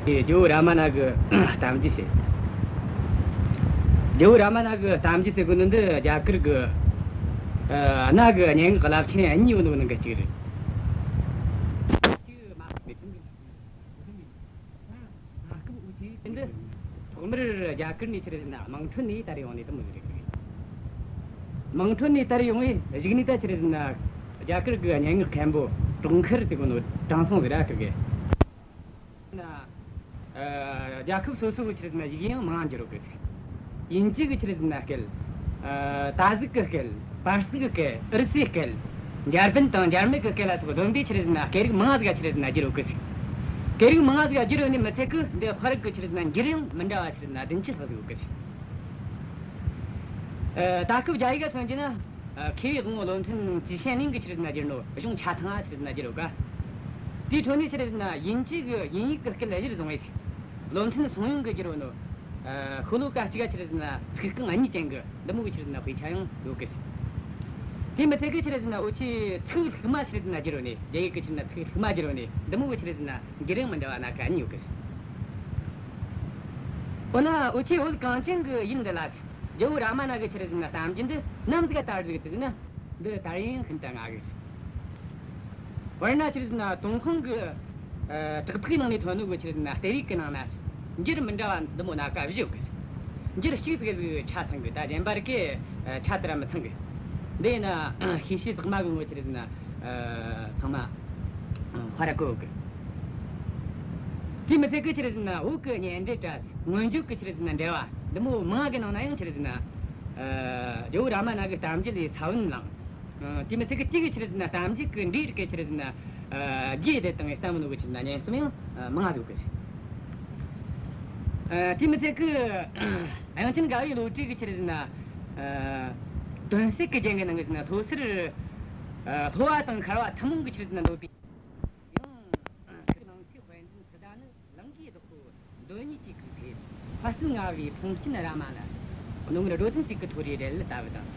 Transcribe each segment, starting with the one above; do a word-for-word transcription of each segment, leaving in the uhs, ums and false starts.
རྒྱལ་བོ་རཱ་མ་ན་གི་གཏམ་རྒྱུད་བཤད། རྒྱལ་བོ་རཱ་མ་ན་གི་གཏམ་རྒྱུད་ཟེར་གོ་ནི་འདི་རྒྱ་གར་གི་ཨ་གནའ་གི་སྙན་ངག་རླབས་ཆེན་གཉིས་ཡོད་ནོ་ནང་གི་གཅིག་རེད། འདི་ཐོག་མར་རྒྱ་གར་ནས་ཆི་རེད་ཟེར་ན་དམངས་ཁྲོད་ནས་དར་ཡོང་ནི་དེ་མོ་ཟིག་རེད། དམངས་ཁྲོད་ནས་དར་ཡོང་བའི་གཞུག་ནས་ད་ཆི་རེད་ཟེར་ན་རྒྱ་གར་གི་སྙན་ངག་མཁན་པོ་གྲོག་མཁར་ཟེར་གོ་ནོ་དྲང་སྲོང་ཟིག་ར་ཁིར་གི། ན། ཨ། རྒྱལ་ཁབ་སོ་སོ་གི་ཆི་རེད་ཟེར་ན་ཡི་གེ་ཡང་མང་ང་འགྱུར་ཡོད་གི། དབྱིན་ཇི་གི་ཆི་རེད་ཟེར་ན་སྐད། ཨ། ཏ་ཟིག་གི་སྐད། པར་སིག་གི་སྐད། ཨུ་རུ་སུའི་སྐད། འཇར་པན་དང་འཇར་མན་གི་སྐད་ལ་སོགས་བསྡོམས་པས་ཆི་རེད་ཟེར་ན་སྐད་རིགས་མང་ང་ཟིག་ག་ཆི་རེད་ཟེར་ན་འགྱུར་ཡོད་གི། སྐད་རིགས་མང་ང་ཟིག་ག་འགྱུར་ཡོད་ནི་མི་ཚད་གི་འདི་དཔེ་རིགས་གི་ཆི་རེད་ཟེར་ན་འགྱུར་ཡང་མི་འདྲ་བ་ཆི་རེད་ཟེར་ན་བདུན་ཅུ་ལྷག་ཟིག་ཡོད་གི། ཨ། ད་སྐབས་རྒྱ་ཡིག་ག་མཚོན་རྒྱུ་ན། ཨ། མཁས་པའི་དབང་བོ་བློ་མཐུན་ཙི་ཤན་ནིང་གིས་ཆི་རེད་ཟེར་ན་བསྒྱུར་ནོ་གཞུང་ཆ་ཚང་ང་ཆི་རེད་ཟེར་ན་བསྒྱུར་ཡོད་ག། དེའི་ཁྲོད་ནས་ཆི་རེད་ཟེར་ན་དབྱིན་ཇི་གི་དབྱིན་ཡིག་གི་སྐད་ལ་གཞིར་བཟུང་བས། བློ་མཐུན་སུན་ཡུང་གིས་བསྒྱུར་ཡོད་ནོ། ཨ། ཤོ་ལོ་ཀ་གཅིག་ག་ཆི་རེད་ཟེར་ན་ཚིག་རྐང་གཉིས་ཅན་གི་འདི་མོ་གི་ཆི་རེད་ཟེར་ན་དཔེ་ཆ་ཡང་ཡོད་གི། དེ་མི་ཚད་གི་ཆི་རེད་ཟེར་ན་འུ་ཆོའི་ཚིག་ལྷུག་མ་ཆི་རེད་ཟེར་ན་བསྒྱུར་ཡོད་ནི། རྒྱ་ཡིག་གི་ཆི་རེད་ཟེར་ན་ཚིག་ལྷུག་མ་བསྒྱུར་ཡོད་ནི་འདི་མོ་གི་ཆི་རེད་ཟེར་ན་འགྱུར་ཡང་མི་འདྲ་བ་སྣ་ཁ་གཉིས་ཡོད་གི། འོ་ན་འུ་ཆོའི་བོད་གངས་ཅན་གི་ཡུལ་འདི་ལ། རྒྱལ་བོ་རཱ་མ་ན་གི་ཆི་རེད་ཟེར་ན་གཏམ་རྒྱུད་འདི་ནམ་ཟིག་ག་དར་ཟིག་ཟེར་ན། འདི་དར་ཡུན་ཤིན་ཏུ་སྔ་གི། དཔེར་ན་ཆི་རེད་ཟེར་ན་ཏུན་ཧོང་གི། ཨ། བྲག་ཕུག་ནང་ནས་ཐོན་ནོ་གི་ཆི་རེད་ཟེར་ན་གཏེར་ཡིག་གི་ནང་ན། འགྱུར་མི་འདྲ་བ་འདི་མོ་སྣ་ཁ་བཞི་ཡོད་གི། འགྱུར་གཅིག་ཟིག་ཟིག་ཆ་ཚང་གི། ད་གཞན་པ་རིགས་གི་ཆ་དེ་ར་མི་ཚང་གི། འདི་ཡིན་ན་ཤེས་བྱའི་ཟེགས་མ་གི་ངོ་ཆི་རེད་ཟེར་ན། ཨ། ཚང་མ་ཧ་ར་གོ་གི། དེ་མི་ཚད་གི་ཆི་རེད་ཟེར་ན་བོད་གི་སྙན་འགྲེལ་དྲ། མངོན་བརྗོད་ཀྱི་ཆི་རེད་ཟེར་ན་འགྲེལ་བ་འདི་མོ་མང་ང་གི་ནང་ན་ཡང་ཆི་རེད་ཟེར་ན། ཨ། རྒྱལ་བོ་རཱ་མ་ན་གི་གཏམ་རྒྱུད་ལས་ས་བོན་བླངས། ཨ། དེ་མི་ཚད་གི་དེ་གི་ཆི་རེད་ཟེར་ན་གཏམ་རྒྱུད་ཀྱི་འགྲེལ་གི་ཆི་རེད་ཟེར་ན། ཨ། རྒྱས་བསྡུས་བཏང་བའི་གཏམ་བུ་ནོ་གི་ཆི་རེད་ཟེར་ན་སྙན་རྩོམ་ཡང་མང་ང་ཟིག་གི། ཨ། དེ་མི་ཚད་གི་དབྱངས་ཅན་དགའ་བའི་བློ་གྲོས་ཀྱི་ཆི་རེད་ཟེར་ན། ཨ། དོན་གསལ་གྱི་རྒྱན་གྱི་ནང་གི་ཆི་རེད་ཟེར་ན་ལྷོ་སར། ཨ། ལྷོ་བ་དང་ཤར་བ་ཐུན་མོང་གི་ཆི་རེད་ཟེར་ན་འདོད་པའི། ཡང་། ཁོའི་ནང་ཚིག་དཔལ་འཛིན་ཚུ་ད་ནི་ལང་ཀའི་བདག་པོ་གདོད་ནས་ཀྱི་སྐུ་ཚེ། དཔའ་རྩལ་མངའ་བའི་ཕུང་སྐྱེན་རཱ་མ་ན། རྣོ་ངར་སྒྲོ་ལྡན་ཞིག་གི་མཐོ་རིས་རལ་ལྟ་བུ་དང་།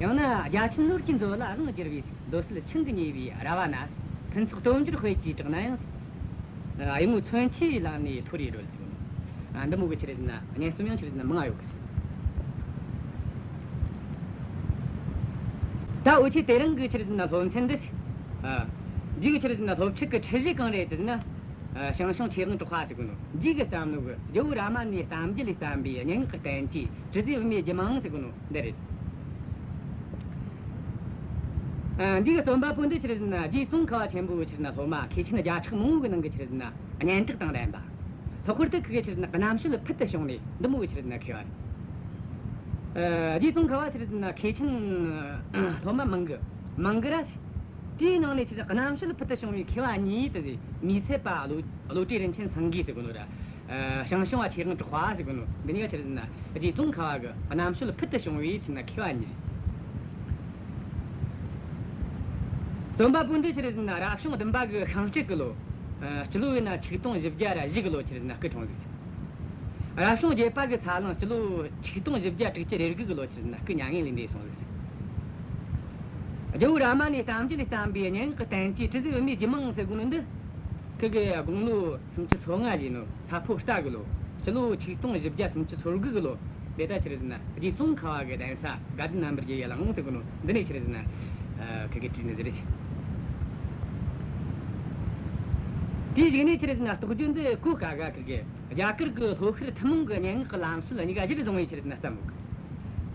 ཡང་ན་རྒྱ་ཆེན་ནོར་གྱི་མཛོད་ལ་དབང་བསྒྱུར་བའི་འདོད་སྲེད་ཆང་གིས་མྱོས་པའི་ར་བ་ན། ཕུན་ཚོགས་སྟོབས་འབྱོར་དཔལ་གྱིས་དྲངས་ན་ཡང་། ཨ། ཡིད་ངོ་མཚོན་ཆའི་ལམ་ནས་མཐོ་རིས་རོལ་ཟེར་ནོ། ཨ། འདི་མོ་གི་ཆི་རེད་ཟེར་ན་སྙན་རྩོམ་ཡང་ཆི་རེད་ཟེར་ན་མང་ང་ཡོད་གི། ད་འུ་ཆོས་དེ་རིང་གི་ཆི་རེད་ཟེར་ན་སློབ་ཚན་འདི། ཨ། འདི་གི་ཆི་རེད་ཟེར་ན་སློབ་ཁྲིད་ཀྱི་འཁྲིད་གཞི་གང་རེད་ཟེར་ན། ཨ། ཞང་ཞུང་ཆོས་དབང་གྲགས་པ་ཟེར་གོ་ནོ། འདི་གིས་བརྩམས་ནོ་གི་རྒྱལ་བོ་རཱ་མ་ནའི་གཏམ་རྒྱུད་ལས་བརྩམས་པའི་སྙན་ངག་གི་བསྟན་བཅོས་དྲི་ཟའི་བུ་མོའི་རྒྱུད་མང་ཟེར་གོ་ནོ་འདི་རེད། ཨ། འདི་གི་རྩོམ་པ་པོ་འདི་ཆི་རེད་ཟེར་ན་རྗེ་ཙོང་ཁ་བ་ཆེན་པོའི་ཆི་རེད་ཟེར་ན་སློབ་མ་མཁས་ཆེན་བརྒྱ་ཕྲག་མང་བོ་གི་ནང་གི་ཆི་རེད་ཟེར་ན་སྙན་གྲགས་དང་ལྡན་པ། ལྷག་པར་དུ་ཁོ་གི་ཆི་རེད་ཟེར་ན་རྣམ་དཔྱོད་ཕུལ་དུ་བྱུང་ནི་འདི་མོ་གི་ཆི་རེད་ཟེར་ན་མཁས་པ་རེད། ཨ། རྗེ་ཙོང་ཁ་བ་ཆི་རེད་ཟེར་ན་མཁས་ཆེན་སློབ་མ་མང་གི་མང་གི་ར། དེའི་ནང་ནས་ཆི་རེད་ཟེར་ན་རྣམ་དཔྱོད་ཕུལ་དུ་བྱུང་བའི་མཁས་པ་གཉིས་དེ་མི་ཚད་པ་བློ་བློ་གྲོས་རིན་ཆེན་སེང་གེ་ཟེར་གོ་ནོ་ར། ཨ། ཞང་ཞུང་བ་ཆོས་དབང་གྲགས་པ་ཟེར་གོ་ནོ་འདི་གཉིས་ཀ་ཆི་རེད་ཟེར་ན་རྗེ་ཙོང་ཁ་བ་གི་རྣམ་དཔྱོད་ཕུལ་དུ་བྱུང་བའི་ཆི་རེད་ཟེར་ན་མཁས་པ་གཉིས་རེད། རྩོམ་པ་པོ་འདི་ཆི་རེད་ཟེར་ན་རབ་བྱུང་བདུན་པ་གི་ཤིང་སྤྲེལ་གི་ལོ། ཨ། སྤྱི་ལོ་ཡིན་ན་ཆིག་སྟོང་བཞི་བརྒྱ་ར་བཞི་གི་ལོ་ཆི་རེད་ཟེར་ན་སྐུ་འཁྲུངས་ཟིག། རབ་བྱུང་བརྒྱད་པ་གི་ས་གླང་སྤྱི་ལོ་ཆིག་སྟོང་བཞི་བརྒྱ་དྲུག་ཅུ་རེ་དགུ་གི་ལོ་ཆི་རེད་ཟེར་ན་སྐུ་མྱ་ངན་ལས་འདས་སོང་ཟིག། རྒྱལ་བོ་རཱ་མ་ནའི་གཏམ་རྒྱུད་ལས་བརྩམས་པའི་སྙན་ངག་གི་བསྟན་བཅོས་དྲི་ཟའི་བུ་མོའི་རྒྱུད་མང་ཟེར་གོ་ནོ་འདི། ཁོ་གི་དགུང་ལོ་སུམ་ཅུ་སོ་ལྔ་བཞེས་ནོ་ས་ཕོ་རྟ་གི་ལོ། སྤྱི་ལོ་ཆིག་སྟོང་བཞི་བརྒྱ་སུམ་ཅུ་སོ་དགུ་གི་ལོ། དེ་ད་ཆི་རེད་ཟེར་ན་རྗེ་ཙོང་ཁ་བ་གི་གདན་ས་དགའ་ལྡན་རྣམ་པར་རྒྱལ་བའི་གླིང་ཟེར་གོ་ནོ་འདི་ནས་ཆི་རེད་ཟེར་ན། ཨ། ཁོ་གིས་བྲིས་ནི་ཟིག་རེད། དེའི་གཞུག་ནས་ཆི་རེད་ཟེར་ན་རྟོགས་བརྗོད་འདི་གོ་དཀའ་ག། ཁོ་གིས་རྒྱ་གར་གི་ལྷོ་ཤར་ཐུན་མོང་གི་སྙན་ངག་གི་ལམ་སྲོལ་གཉིས་ཀ་གཞིར་བཟུང་བའི་ཆི་རེད་ཟེར་ན་བརྩམས་ཡོད་གི།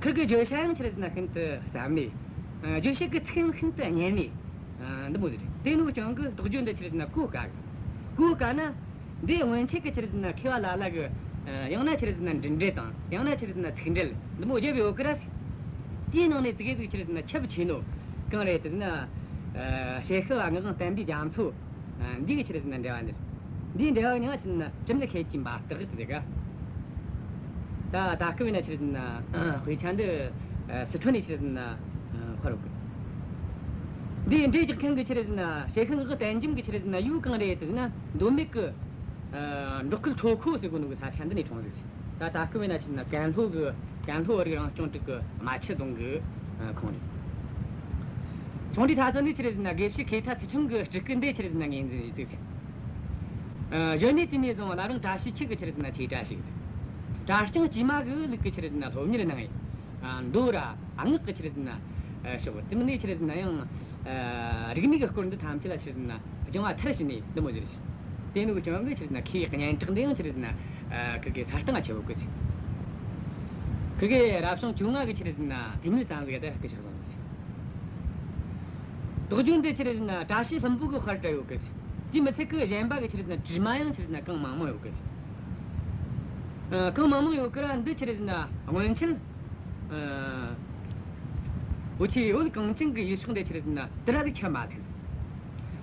ཁོ་གི་བརྗོད་བྱ་ཡང་ཆི་རེད་ཟེར་ན་ཤིན་ཏུ་ཟབ་མོས། ཨ། རྗོད་བྱེད་ཀྱི་ཚིག་ཡང་ཤིན་ཏུ་སྙན་མོས། ཨ། འདི་མོ་ཟིག་རེད། དེ་ནོ་རྐྱེན་གིས་རྟོགས་བརྗོད་འདི་ཆི་རེད་ཟེར་ན་གོ་དཀའ་གི། གོ་དཀའ་ན། འདི་སྔོན་ཆད་ཀྱི་ཆི་རེད་ཟེར་ན་མཁས་པ་ལ་ལ་གིས། ཨ། ཡང་ན་ཆི་རེད་ཟེར་ན་འབྲུ་འགྲེལ་དང་ཡང་ན་ཆི་རེད་ཟེར་ན་ཚིག་འགྲེལ་འདི་མོ་བརྒྱབ་ཡོད་གི་ར། དེའི་ནང་ནས་དེ་གའི་ཟིག་ཆི་རེད་ཟེར་ན་ཁྱབ་ཆེ་ནོ་གང་རེད་ཟེར་ན། ཨ། ཞལ་ཤུལ་བ་ངག་དབང་བསྟན་པའི་རྒྱ་མཚོ། ཨ། འདི་གི་ཆི་རེད་ཟེར་ན་འགྲེལ་བ་འདི་རེད། འདིའི་འགྲེལ་བ་མྱིང་ང་ཆི་རེད་ཟེར་ན་དྲི་མེད་ཤེལ་གྱི་འབབ་སྟེགས་ཟེར་ག། ད་ད་སྐབས་ཡིན་ན་ཆི་རེད་ཟེར་ན་དཔེ་ཆ་འདི། ཨ། སི་ཁྲོན་ནས་ཆི་རེད་ཟེར་ན། ཨ། དཔར་ཡོད་གི། འདིའི་འགྲེལ་རྒྱག་མཁན་གྱི་ཆི་རེད་ཟེར་ན་ཞལ་ཤུལ་ངག་དབང་བསྟན་རྒྱམ་གྱི་ཆི་རེད་ཟེར་ན་ཡུལ་གང་རེད་ཟེར་ན་མདོ་སྨད་ཀྱི། ཨ། འབྲོག་ཁུལ་ཁྲོ་ཁོ་ཟེར་གོ་ནོ་གི་ས་ཆ་འདི་ནས་འཁྲུངས་ཟིག། ད་ད་སྐབས་ཡིན་ན་ཆི་རེད་ཟེར་ན་ཀན་ལྷོ་གི་ཀན་ལྷོ་བོད་རིགས་རང་སྐྱོང་ཁྲུའུ་གི་རྨ་ཆུ་རྫོང་གི། ཨ། ཁོངས་རེད། ཆུང་དུས་ཐ་ཚོ་ནས་ཆི་རེད་ཟེར་ན་དགེ་བཤེས་མཁས་ཐ་ཚུལ་ཁྲིམས་གི་སྤྲུལ་སྐུ་འདི་ཆི་རེད་ཟེར་ན་ངོས་འཛིན་ཡེད་ཟིག། ཨ། གཞོན་ནུ་དུས་ནས་བཟུང་བ་ལ་རང་བཀྲ་ཤིས་འཁྱིལ་གི་ཆི་རེད་ཟེར་ན་ཆོས་གྲྭ་ཞུགས། གྲྭ་རྐྱང་དཀྱུས་མ་གི་ལུགས་ཀྱི་ཆི་རེད་ཟེར་ན་སློབ་གཉེར་གནང་ཡི། ཨ། མདོ་ར་ཨ་སྔགས་ཀྱི་ཆི་རེད་ཟེར་ན། ཨ། ཕྱོགས་དེ་མིན་ནས་ཆི་རེད་ཟེར་ན་ཡང་། ཨ། རིག་གནས་ཀྱི་སྐོར་འདི་ཐམས་ཅད་ལ་ཆི་རེད་ཟེར་ན་སྦྱང་བ་མཐར་ཕྱིན་ནས་འདི་མོ་ཟེར་ཞིང་། དེ་ནི་བྱུང་གི་ཆི་རེད་ཟེར་ན་མཁས་པའི་སྙན་གྲགས་འདི་ཡང་ཆི་རེད་ཟེར་ན། ཨ། ཁི་གེ་ས་སྟེང་ང་ཆེ་བོ་གི་ཟིག། ཁི་གེ་རབ་བྱུང་བཅོ་ལྔ་གི་ཆི་རེད་ཟེར་ན་དུས་མིན་ཙམ་ཟིག་ག་དེ་ཧ་གི་ཆགས་སོང་ཟིག། རྟོགས་བརྗོད་འདི་ཆི་རེད་ཟེར་ན་བཀྲ་ཤིས་ལྷུན་པོ་གི་དཔལ་འདྲ་ཡོད་གི་ཟིག། དེ་མི་ཚད་གི་གཞན་པ་གི་ཆི་རེད་ཟེར་ན་དྲི་མ་ཡང་ཆི་རེད་ཟེར་ན་གང་མང་མང་ཡོད་གི་ཟིག། ཨ། གང་མང་མང་ཡོད་གི་ར་འདི་ཆི་རེད་ཟེར་ན་སྔོན་ཆད། ཨ། འུ་ཆོའི་བོད་གངས་ཅན་གི་ཡུལ་ཕྱོགས་འདི་ཆི་རེད་ཟེར་ན་དེ་ར་གི་ཁྱབ་མ་ཐུབ།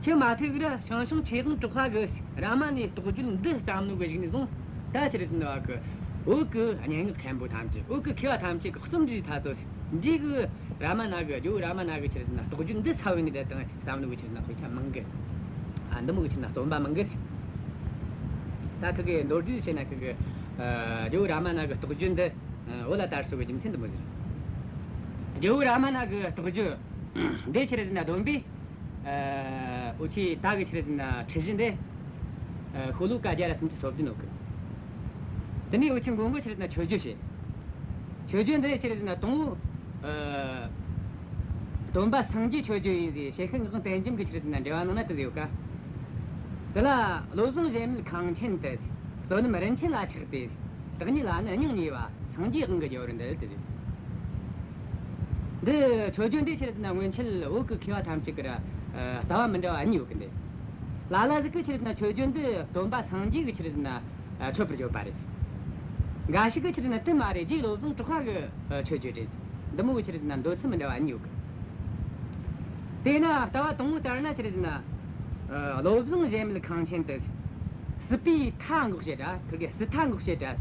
ཁྱབ་མ་ཐུབ་གི་ར་ཞང་ཞུང་ཆོས་དབང་གྲགས་པ་གི་རཱ་མ་ཎའི་རྟོགས་བརྗོད་འདི་བརྩམས་ནོ་གི་གཞུག་ནས་བཟུང་ད་ཆི་རེད་ཟེར་ན་བ་གི་བོད་གི་སྙན་ངག་མཁན་པོ་ཐམས་ཅད། བོད་གི་མཁས་པ་ཐམས་ཅད་གི་རྩོམ་འབྲི་ཐ་ཚོ་འདི་གི་རཱ་མ་ན་གི། ཇོ་བོ་རཱ་མ་ན་གི་ཆི་རེད་ཟེར་ན་རྟོགས་བརྗོད་འདི་ཚ་བོ་ནས་བསྡད་དང་བརྩམས་ནོ་གི་ཆི་རེད་ཟེར་ན་དཔེ་ཆ་མང་གི། ཨ། འདི་མོ་གི་ཆི་རེད་ཟེར་ན་རྩོམ་པ་མང་གི། ད་ཁི་གེ་མདོར་བསྡུས་བྱས་ན་ཁི་གེ། ཨ། ཇོ་བོ་རཱ་མ་ན་གི་རྟོགས་བརྗོད་འདི། ཨ། བོད་ལ་དར་སོང་གི་རྒྱུ་མཚན་འདི་མོ་ཟིག། ཇོ་བོ་རཱ་མ་ན་གི་རྟོགས་བརྗོད་འདི་ཆི་རེད་ཟེར་ན་བསྡོམས་པས། ཨ། འུ་ཆོའི་ད་གི་ཆི་རེད་ཟེར་ན་ཁྲིད་གཞི་འདི། ཨ། ཤོ་ལོ་ཀ་བརྒྱ་ར་སུམ་ཅུ་སོ་བདུན་ཡོད་གི། དེ་ནས་འུ་ཆོས་མགོ་མགོ་ཆི་རེད་ཟེར་ན་མཆོད་བརྗོད་བྱེད། མཆོད་བརྗོད་འདི་ཆི་རེད་ཟེར་ན་དང་པོ། ཨ། སྟོན་པ་སངས་རྒྱས་མཆོད་བརྗོད་ཡིན་ཟེར། ཞལ་ཤུལ་ངག་དབང་བསྟན་རྒྱམ་གི་ཆི་རེད་ཟེར་ན་འགྲེལ་བ་ནང་ན་དེ་ཟེར་ཡོད་ཀ། དེ་ལ་བློ་བཟང་གཞལ་མེད་ཁང་ཆེན་དུ། བསོད་ནམས་རིན་ཆེན་ལ་ཆགས་ཏེ། བདག་ཉིད་ལ་ནི་སྙིང་ཉེ་བ། སངས་རྒྱས་དབང་གི་རྒྱལ་བར་འདུད་དེ་ཟེར། འདི་མཆོད་བརྗོད་འདི་ཆི་རེད་ཟེར་ན་སྔོན་ཆད་བོད་ཀྱི་མཁས་པ་ཐམས་ཅད་ཀྱི་ར། ཨ། ལྟ་བ་མི་འདྲ་བ་གཉིས་ཡོད་ཀི་འདི། ལ་ལ་ཟིག་གིས་ཆི་རེད་ཟེར་ན་མཆོད་བརྗོད་འདི་སྟོན་པ་སངས་རྒྱས་ཀྱིས་ཆི་རེད་ཟེར་ན། ཨ། མཆོད་པར་བརྗོད་པ་རེད། འགའ་ཞིག་གིས་ཆི་རེད་ཟེར་ན་དེ་མ་རེད། རྗེ་བློ་བཟང་གྲགས་པ་གི། ཨ། མཆོད་བརྗོད་རེད། འདི་མོ་གི་ཆི་རེད་ཟེར་ན་འདོད་ཚུལ་མི་འདྲ་བ་གཉིས་ཡོད་ཀི། དེས་ན་ལྟ་བ་དང་པོ་ལྟར་ན་ཆི་རེད་ཟེར་ན། ཨ། བློ་བཟང་གཞལ་མེད་ཁང་ཆེན་དུ། སྲིད་པའི་མཐའ་འགོག་བྱེད་ར། ཁིར་གི་སྲིད་མཐའ་འགོག་བྱེད་ར།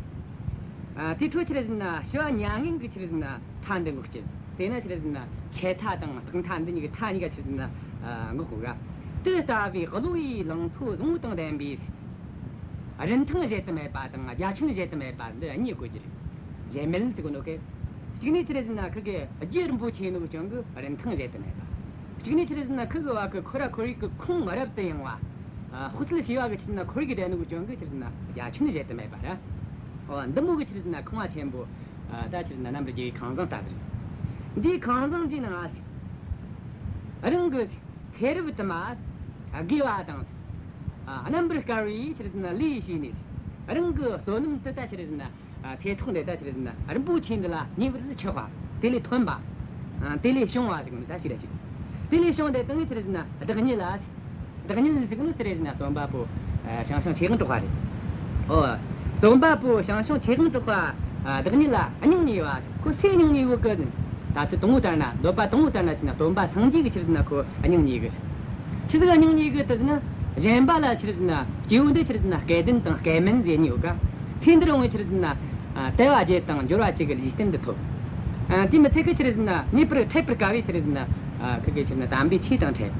ཨ། དེའི་འཕྲོ་ཆི་རེད་ཟེར་ན་ཞི་བ་མྱ་ངན་གི་ཆི་རེད་ཟེར་ན་མཐའ་འདི་འགོག་བྱེད། དེས་ན་ཆི་རེད་ཟེར་ན་ཆད་མཐའ་དང་རྟག་མཐའ་འདི་གཉིས་ཀྱི་མཐའ་གཉིས་ཀ་ཆི་རེད་ཟེར་ན། ཨ། འགོག་གོ་ག། དེ་ལྟ་བུའི་གློ་བུའི་ལང་ཚོ་བཟང་པོ་དང་ལྡན་པའི། རིན་ཐང་གཞལ་དུ་མེད་པ་དང་རྒྱ་ཁྱོན་གཞལ་དུ་མེད་པ་འདི་གཉིས་བཀོད་རྒྱུ་རེད། གཞལ་མེད་ཟེར་གོ་ནོ་གི། གཅིག་ནས་ཆི་རེད་ཟེར་ན་ཁིར་གི་རྒྱུ་རིན་པོ་ཆེ་ནོ་གི་རྐྱེན་གིས་རིན་ཐང་གཞལ་དུ་མེད་པ། གཅིག་ནས་ཆི་རེད་ཟེར་ན་ཁིར་གི་བ་གི་ཁོ་ར་ཁོར་ཡུག་གི་ཁོང་རབ་ཏུ་ཡངས་པ། ཨ། དཔག་ཚད་བྱེ་བ་གི་ཆི་རེད་ཟེར་ན་ཁོར་ཡུག་གི་ལྡན་ནོ་གི་རྐྱེན་གིས་ཆི་རེད་ཟེར་ན་རྒྱ་ཁྱོན་གཞལ་དུ་མེད་པ་ར། འོ། འདི་མོ་གི་ཆི་རེད་ཟེར་ན་ཁང་བ་ཆེན་པོ། ཨ། ད་ཆི་རེད་ཟེར་ན་རྣམ་པར་རྒྱལ་བའི་ཁང་བཟང་ལྟ་བུ་རེད། འདིའི་ཁང་བཟང་འདིའི་ནང་ང་རང་གི་ཚེ་རབས་དུ་མ་དགེ་བ་དང་། ཨ། རྣམ་པར་དཀར་བའི་ཆི་རེད་ཟེར་ན་ལས་བྱས་ནས། རང་གི་བསོད་ནམས་དེ་ད་ཆི་རེད་ཟེར་ན། ཨ། ཚེ་ཐོག་འདི་ད་ཆི་རེད་ཟེར་ན་རིན་པོ་ཆེ་འདི་ལ་ཉེ་བར་ཆགས་པ། དེ་ལས་ཐོན་པ། ཨ། དེ་ལས་བྱུང་བ་ཟེར་གོ་ནོ་ད་ཅི་རེད་ཟེར། དེ་ལས་བྱུང་སྟེ་དང་ཆི་རེད་ཟེར་ན་བདག་ཉིད་ལ། བདག་ཉིད་ཟེར་གོ་ནོ་སུ་རེད་ཟེར་ན་སྟོན་པ་པོ། ཨ། ཞང་ཞུང་ཆོས་དབང་གྲགས་པ་རེད། ཨོ། སྟོན་པ་པོ་ཞང་ཞུང་ཆོས་དབང་གྲགས་པ། ཨ། བདག་ཉིད་ལ་སྙིང་ཉེ་བ། ཁོ་སུ་སྙིང་ཉེ་གོ་གི། ད་ཚུལ་དང་པོ་ལྟར་ན། འདོད་པ་དང་པོ་ལྟར་ན་ཟེར་ན་སྟོན་པ་སངས་རྒྱས་ཀྱིས་ཆི་རེད་ཟེར་ན་ཁོ་སྙིང་ཉེ་གི། ཆི་ཟིག་ག་སྙིང་ཉེ་གི་ཟེར་ན། གཞན་པ་ལ་ཆི་རེད་ཟེར་ན་སྐྱེ་བོ་འདི་ཆི་རེད་ཟེར་ན་སྐལ་ལྡན་དང་སྐལ་མིན་ཟེར་གཉིས་ཡོད་ཀ། ཚེ་འདིར་འོང་བའི་ཆི་རེད་ཟེར་ན། ཨ། དལ་བ་བརྒྱད་དང་འབྱོར་བ་བཅུ་གི་ལུས་རྟེན་འདི་ཐོབ། ཨ། དེ་མི་ཚད་གི་ཆི་རེད་ཟེར་ན་ངེས་པར་འཕྲད་པར་དཀའ་བའི་ཆི་རེད་ཟེར་ན། ཨ། ཁིར་གི་ཆི་རེད་ཟེར་ན་དམ་པའི་ཆོས་དང་འཕྲད།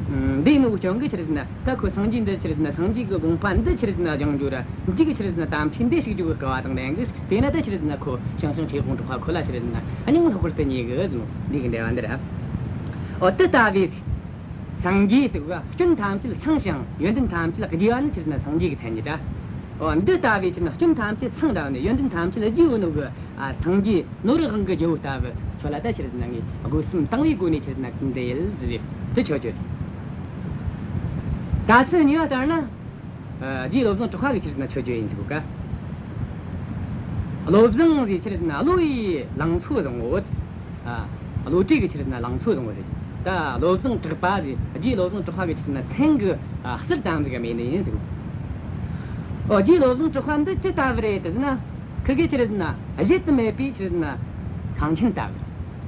ཨ། འདི་ནོ་གི་རྐྱེན་གིས་ཆི་རེད་ཟེར་ན་ད་ཁོ་སངས་རྒྱས་འདི་ཆི་རེད་ཟེར་ན་སངས་རྒྱས་ཀྱི་དགོངས་པ་འདི་ཆི་རེད་ཟེར་ན་སྦྱང་རྒྱུ་ར། འདི་གི་ཆི་རེད་ཟེར་ན་དམ་ཆོས་འདི་ཞུགས་རྒྱུ་གི་སྐལ་བ་དང་ལྡན་གི། དེས་ན་ད་ཆི་རེད་ཟེར་ན་ཁོ་ཞང་ཞུང་ཆོས་དབང་གྲགས་པ་ཁོ་ལ་ཆི་རེད་ཟེར་ན་སྙིང་ལྷག་པར་དུ་ཉེ་གི་ཟེར་ནོ། འདི་གི་འགྲེལ་བ་འདི་ར། འོ། དེ་ལྟ་བུའི་སངས་རྒྱས་ཟེར་བ། སྐྱོན་ཐམས་ཅད་སངས་ཤིང་ཡོན་ཏན་ཐམས་ཅད་རྒྱས་པ་ནི་ཆི་རེད་ཟེར་ན་སངས་རྒྱས་ཀྱི་མཚན་ཉིད་ར། འོ། འདི་ལྟ་བུའི་ཆི་རེད་ཟེར་ན་སྐྱོན་ཐམས་ཅད་སངས་དང་ནི་ཡོན་ཏན་ཐམས་ཅད་རྒྱས་ཡོད་ནོ་གི། ཨ། སངས་རྒྱས་ནོར་དབང་གི་རྒྱལ་པོ་ལྟ་བུ་ཁྱོད་ལ་ད་ཆི་རེད་ཟེར་ན་ངས་སྒོ་གསུམ་དང་བའི་སྒོ་ནས་ཆི་རེད་ཟེར་ན་འདི་ཡིན་ཟེར་དེ་མཆོད་བརྗོད། ད་ཚུལ་གཉིས་པ་ལྟར་ན། ཨ། རྗེ་བློ་བཟང་གྲགས་པ་གི་ཆི་རེད་ཟེར་ན་མཆོད་བརྗོད་ཡིན་ཟེར་གོ་ཀ། བློ་བཟང་གི་ཆི་རེད་ཟེར་ན་གློ་བའི་ལང་ཚོ་བཟང་པོ། ཨ། བློ་གྲོས་ཀྱི་ཆི་རེད་ཟེར་ན་ལང་ཚོ་བཟང་པོ་རེད། ད་བློ་བཟང་གྲགས་པ་ཟེར། རྗེ་བློ་བཟང་གྲགས་པ་གི་ཆི་རེད་ཟེར་ན་མཚན་གི། ཨ། ཟུར་ཙམ་ཟིག་ག་མེད་ནི་ཡིན་ཟེར་གོ། ཨོ། རྗེ་བློ་བཟང་གྲགས་པ་འདི་ཅི་ལྟ་བུ་རེད་ཟེར་ན། ཁིར་གི་ཆི་རེད་ཟེར་ན་གཞལ་དུ་མེད་པའི་ཆི་རེད་ཟེར་ན་ཁང་ཆེན་ལྟ་བུ།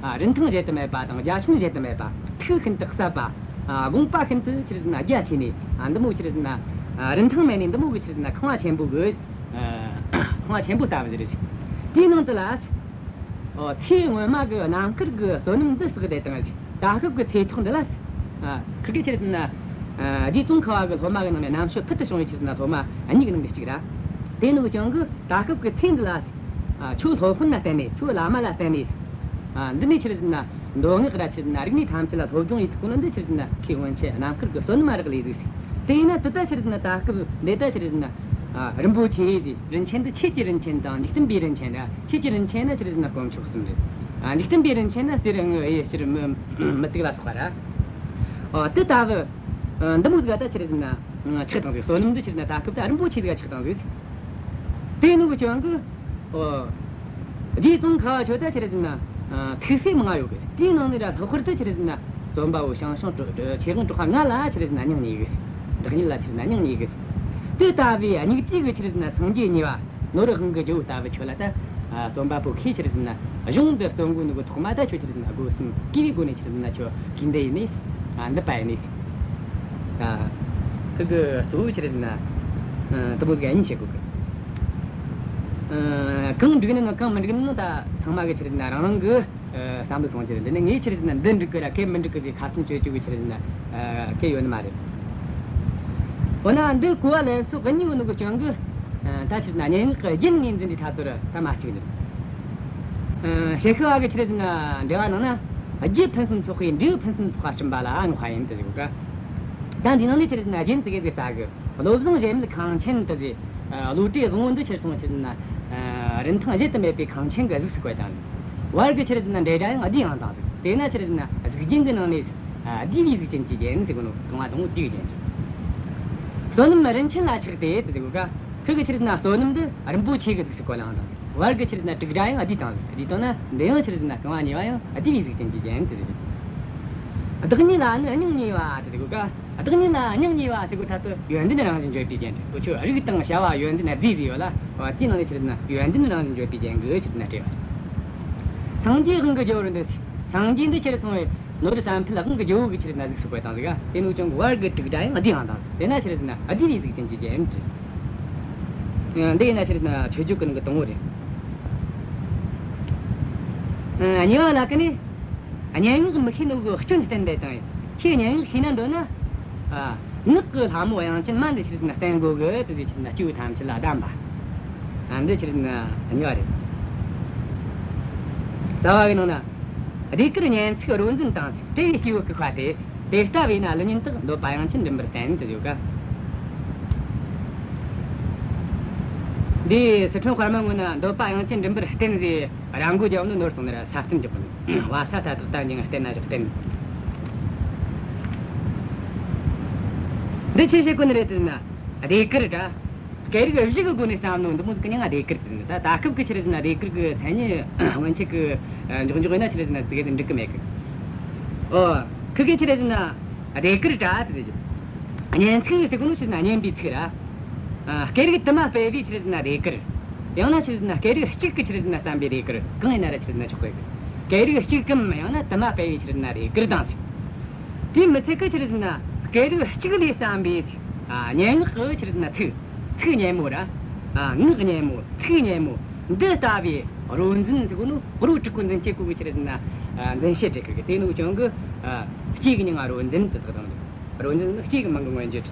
ཨ། རིན་ཐང་གཞལ་དུ་མེད་པ་དང་རྒྱ་ཁྱོན་གཞལ་དུ་མེད་པ། མཐུ་ཤིན་ཏུ་ཟབ་པ། ཨ། དགོངས་པ་ཤིན་ཏུ་ཆི་རེད་ཟེར་ན་རྒྱ་ཆེ་ནས། ཨ། འདི་མོ་ཆི་རེད་ཟེར་ན། ཨ། རིན་ཐང་མེད་ནས་འདི་མོ་གི་ཆི་རེད་ཟེར་ན་ཁང་བ་ཆེན་པོ་གི། ཨ། ཁང་བ་ཆེན་པོ་ལྟ་བུ་ཟིག་རེད། དེའི་ནང་དུ་ལ། ཨོ། ཚེ་སྔོན་མ་གི་རྣམ་དཀར་གི་བསོད་ནམས་འདི་བསགས་ཏེ་དང་། ད་སྐབས་ཀྱི་ཚེ་ཐོག་འདི་ལ། ཨ། ཁིར་གི་ཆི་རེད་ཟེར་ན། ཨ། རྗེ་ཙོང་ཁ་བ་གི་སློབ་མ་གི་ནང་ནས་རྣམ་དཔྱོད་ཕུལ་དུ་བྱུང་བའི་ཆི་རེད་ཟེར་ན་སློབ་མ་གཉིས་ཀྱི་ནང་གི་གཅིག་ར། དེ་ནི་གི་རྐྱེན་གིས་ད་སྐབས་ཀྱི་ཚེ་འདི་ལ། ཨ། ཁྱོད་སློབ་དཔོན་ལ་བརྟེན་ནས། ཁྱོད་བླ་མ་ལ་བརྟེན་ནས། ཨ། འདི་ནས་ཆི་རེད་ཟེར་ན་མདོ་སྔགས་ར་ཆི་རེད་ཟེར་ན་རིག་གནས་ཐམས་ཅད་ལ་སློབ་སྦྱོང་ཡེད་ཐུབ་གོ་ནོ་འདི་ཆི་རེད་ཟེར་ན་ཁོས་སྔོན་ཆད་རྣམ་དཀར་གི་བསོད་ནམས་མ་རག་ལས་ཟིག། དེས་ན་དེ་ད་ཆི་རེད་ཟེར་ན་ད་སྐབས་འདི་ད་ཆི་རེད་ཟེར་ན། ཨ། རིན་པོ་ཆེ་ཟེར། རིན་ཆེན་དེ་ཆོས་ཀྱི་རིན་ཆེན་དང་འཇིག་རྟེན་པའི་རིན་ཆེན་ར། ཆོས་ཀྱི་རིན་ཆེན་ན་ཆི་རེད་ཟེར་ན་དཀོན་མཆོག་གསུམ་རེད། ཨ། འཇིག་རྟེན་པའི་རིན་ཆེན་ན་གསེར་དངུལ་གཡུ་བྱུ་རུ་མུ་མུ་ཏིག་ལ་སོགས་པ་ར། ཨ། དེ་ལྟ་བུ། ཨ། འདི་མོ་ཟིག་ད་ཆི་རེད་ཟེར་ན། ཆགས་བཏང་ཟིག་བསོད་ནམས་འདི་ཆི་རེད་ཟེར་ན་ད་སྐབས་ད་རིན་པོ་ཆེ་ཟིག་ཆགས་བཏང་ཟིག་དེ་ནོ་གི་ཅང་གི། ཨོ། རྗེ་ཙོང་ཁ་བ་ཆོ་ད་ཆི་རེད་ཟེར་ན། ཨ། ཐུགས་སྲས་མང་ང་ཡོད་གི། དེའི་ནང་ནས་ར་ལྷག་པར་དུ་ཆི་རེད་ཟེར་ན། རྩོམ་པ་པོ་ཞང་ཞུང་གྲུ་ཆོས་དབང་གྲགས་པ་ང་ལ་ཆི་རེད་ཟེར་ན་སྙིང་ཉེ་གི། བདག་ཉིད་ལ་ཆི་རེད་ཟེར་ན་སྙིང་ཉེ་གི། དེ་ལྟ་བུའི་སྙིགས་བྲལ་གི་ཆི་རེད་ཟེར་ན་སངས་རྒྱས་གཉིས་པ། ནོར་དབང་གི་ཇོ་བོ་ལྟ་བུ་ཁྱོད་ལ་ད། ཨ། རྩོམ་པ་པོ་ཁྱེད་ཆི་རེད་ཟེར་ན་གཞུང་འདི་སྟོན་གོ་ནོ་གི་ཐོག་མ་ད་ཁྱོད་ཆི་རེད་ཟེར་ན་སྒོ་གསུམ་གུས་པའི་སྒོ་ནས་ཆི་རེད་ཟེར་ན་ཁྱོད་གུས་འདུད་ཡིན་ནི། ཨ། འདུད་པ་ཡིན་ནི། ཨ། ཁི་གི་གཙོ་བོ་ཆི་རེད་ཟེར་ན། ཨ། དེ་མོ་གི་གཉིས་བྱེད་དགོས་གི། ཨ། གང་འགྲིག་ནི་ནོ་གང་མི་འགྲིག་ནི་ནོ་ད་ཚང་མ་གི་ཆི་རེད་ཟེར་ན་རང་རང་གི། ཨ། བསམ་བློ་གཏོང་རྒྱུ་རེད། འདི་ནི་ངས་ཆི་རེད་ཟེར་ན་འདི་འགྲིག་གི་ར་ཁེ་མི་འགྲིག་གི་ཟེར་ཁ་ཚོན་གཅོད་རྒྱུ་གི་ཆི་རེད་ཟེར་ན། ཨ། ཁེ་ཡོད་ནི་མ་རེད། འོ་ན་འདི་གོ་བ་ལེན་སྲོལ་གི་གཉིས་ཡོད་ནོ་གི་རྐྱེན་གི། ཨ། ད་ཆི་རེད་ཟེར་ན་སྙན་ངག་གི་རྒྱན་ངོས་འཛིན་གྱི་ཐ་ཚོད་ད་མ་གཅིག་རེད། ཨ། ཞལ་ཤུལ་བ་གི་ཆི་རེད་ཟེར་ན་འགྲེལ་བ་ནང་ན། རྒྱུ་ཕུན་སུམ་ཚོགས་པའི་འབྲས་བུ་ཕུན་སུམ་ཚོགས་པ་བསྐྲུན་པ་ལ་བསྔགས་པ་ཡིན་ཟེར་གོ་ག། ད་འདི་ནང་ནས་ཆི་རེད་ཟེར་ན་རྒྱན་ཙི་གེ་ཟིག་ལྟ་གི། བློ་བཟང་གཞལ་མེད་ཁང་ཆེན་དུ་ཟེར། ཨ། བློ་གྲོས་བཟང་བོ་འདི་ཆི་རེད་སོང་ཆི་རེད་ཟེར་ན། ཨ། རིན་ཐང་གཞལ་དུ་མེད་པའི་ཁང་ཆེན་གི་གཟུགས་སུ་བཀོད་བཏང་ཟིག་བར་གི་ཆི་རེད་ཟེར་ན་འབྲེལ་སྒྲ་ཡང་བསྡུས་ཡང་བཏང་ཟིག་དེས་ན་ཆི་རེད་ཟེར་ན་གཟུགས་རྒྱན་གི་ནང་ནས། ཨ། བསྡུས་པའི་གཟུགས་ཅན་གྱི་རྒྱན་ཟེར་གོ་ནོ་རྐང་བ་དང་པོ་བསྡུས་པའི་རྒྱན་རེད། བསོད་ནམས་རིན་ཆེན་ལ་ཆགས་ཏེ་དེ་ཟེར་གོ་ག། ཁི་གི་ཆི་རེད་ཟེར་ན་བསོད་ནམས་འདི་རིན་པོ་ཆེ་གི་གཟུགས་སུ་བཀོད་ལ་བཏང་ཟིག་བར་གི་ཆི་རེད་ཟེར་ན་དྲུག་སྒྲ་ཡང་བསྡུས་བཏང་ཟིག་བསྡུས་བཏང་ན་འདི་ཡང་ཆི་རེད་ཟེར་ན་རྐང་བ་གཉིས་པ་ཡང་བསྡུས་པའི་གཟུགས་ཅན་གྱི་རྒྱན་དེ་རེད། བདག་ཉིད་ལ་ནི་སྙིང་ཉེ་བ་དེ་ཟེར་གོ་ག། བདག་ཉིད་ལ་སྙིང་ཉེ་བ་ཟེར་གོ་ཐ་ཚོ་ཡོན་ཏན་རང་བཞིན་བརྗོད་པའི་རྒྱན་རེད། འུ་ཆོས་རིགས་དང་བྱ་བ་ཡོན་ཏན་བསྡུས་ཟེར་ཡོད་ལ། འོ། དེའི་ནང་ནས་ཆི་རེད་ཟེར་ན་ཡོན་ཏན་རང་བཞིན་བརྗོད་པའི་རྒྱན་གི་ཆི་རེད་ཟེར་ན་སྤྲས་པ་རེད། སངས་རྒྱས་དབང་གི་རྒྱལ་པོར་འདུད། སངས་རྒྱས་འདི་ཆི་རེད་སོང་བས་ནོར་བུ་བསམ་འཕེལ་དབང་གི་རྒྱལ་པོ་གི་ཆི་རེད་ཟེར་ན་གཟུགས་སུ་བཀོད་བཏང་ཟིག་དེ་ནོ་ཅང་གི་བར་གི་དྲུག་སྒྲ་ཡང་བསྡུས་ཡང་བཏང་ཟིག་དེ་ན་ཆི་རེད་ཟེར་ན་བསྡུས་པའི་གཟུགས་ཅན་གྱི་རྒྱན་རེད། འདི་ཡིན་ན་ཆི་རེད་ཟེར་ན་མཆོད་བརྗོད་ཀྱི་ནང་གི་དང་པོ་རེད། ཨ། གཉིས་པ་ལ་ཀ་ནི། སྙན་ངག་མི་ཤེས་ནོ་གི་སྐྱོན་བསྟན་པ་དང་། ཁྱེད་སྙན་ངག་ཤེས་ན་འདོད་ན། ཨ། ངག་གི་ལྷ་མོ་དབྱངས་ཅན་མ་འདི་ཆི་རེད་ཟེར་ན་བསྟེན་དགོས་གི་དེ་ཟེར། ཆི་རེད་ཟེར་ན་སྐྱེས་བུ་ཐམས་ཅད་ལ་གདམས་པ། ཨ། འདི་ཆི་རེད་ཟེར་ན་གཉིས་པ་རེད། རྩ་བ་གི་ནང་ན། ཟློས་གར་སྙན་ཚིག་རོ་འཛིན་དང་། བྲལ་བའི་སྐྱེས་བུ་ལྐུགས་པ་སྟེ། དེ་ལྟ་བས་ན་གླུ་སྙན་དག་འདོད་པ་དབྱངས་ཅན་མགྲིན་པར་བསྟན་དུ་ཡོད་ག། འདི་སི་ཁྲོན་དཔར་མ་ངོས་ན་འདོད་པ་དབྱངས་ཅན་མགྲིན་པར་བསྟན་ཟེར་ར་མགོ་རྒྱབ་ནི་ནོར་སོང་ནི་ར་ས་སྟོན་རྒྱག་གོ་ནི། བ་ས་ད་དག་ད་འགྱིང་བསྟན་ན་ཞོག་བསྟན། འདི་ཆི་བྱེད་གོ་ནི་རེད་ཟེར་ན། ཟློས་གར་ར། སྐད་རིགས་བཞི་གི་སྒོ་ནས་བརྩམས་ནོ་འདི་མོ་ཟིག་གི་མྱིང་ང་ཟློས་གར་ཟེར་ནི། ད་ད་སྐབས་ཀྱི་ཆི་རེད་ཟེར་ན་ཟློས་གར་གི་མཚན་ཉིད་སྔོན་ཆད་ཀྱི་འཇོག་འཇོག་ཡིན་ན་ཆི་རེད་ཟེར་ན་ཙི་གེ་ཟིག་འགྲིག་གི་མེད་གི། ཨོ། ཁི་གེ་ཆི་རེད་ཟེར་ན་ཟློས་གར་ར་ཟེར་གི། སྙན་ཚིག་ཟེར་གོ་ནོ་ཆི་རེད་ཟེར་ན་སྙན་པའི་ཚིག་ར། ཨ། སྐད་རིགས་དུ་མ་སྤེལ་བའི་ཆི་རེད་ཟེར་ན་ཟློས་གར། ཡང་ན་ཆི་རེད་ཟེར་ན་སྐད་རིགས་གཅིག་གི་ཆི་རེད་ཟེར་ན་བརྩམས་པའི་ཟློས་གར་གང་ཡིན་ན་ར་ཆི་རེད་ཟེར་ན་ཆོག་གི། སྐད་རིགས་གཅིག་གམ་ཡང་ན་དུ་མ་སྤེལ་བའི་ཆི་རེད་ཟེར་ན་ཟློས་གར་དང་ཟེར། དེ་མི་ཚད་ཀི་ཆི་རེད་ཟེར་ན་སྐད་རིགས་གཅིག་ལས་བརྩམས་པའི། ཨ། སྙན་ངག་གི་ཆི་རེད་ཟེར་ན་ཚིག་ཚིག་སྙན་མོ་ར། ཨ། ངག་སྙན་མོ། ཚིག་སྙན་མོ། འདི་ལྟ་བུའི་རོ་འཛིན་ཟེར་གོ་ནོ་རོ་དྲུག་གི་འཛིན་སྤྱོད་གོ་གི་ཆི་རེད་ཟེར་ན། ཨ། འཛིན་བྱེད་བྲིས་གི། དེ་ནོ་ཅང་གི། ཨ། སྐྱེས་གི་མྱིང་ང་རོ་འཛིན་དུ་བཏགས་དང་། རོ་འཛིན་ནི་སྐྱེས་གི་མིང་གི་མངོན་བརྗོད།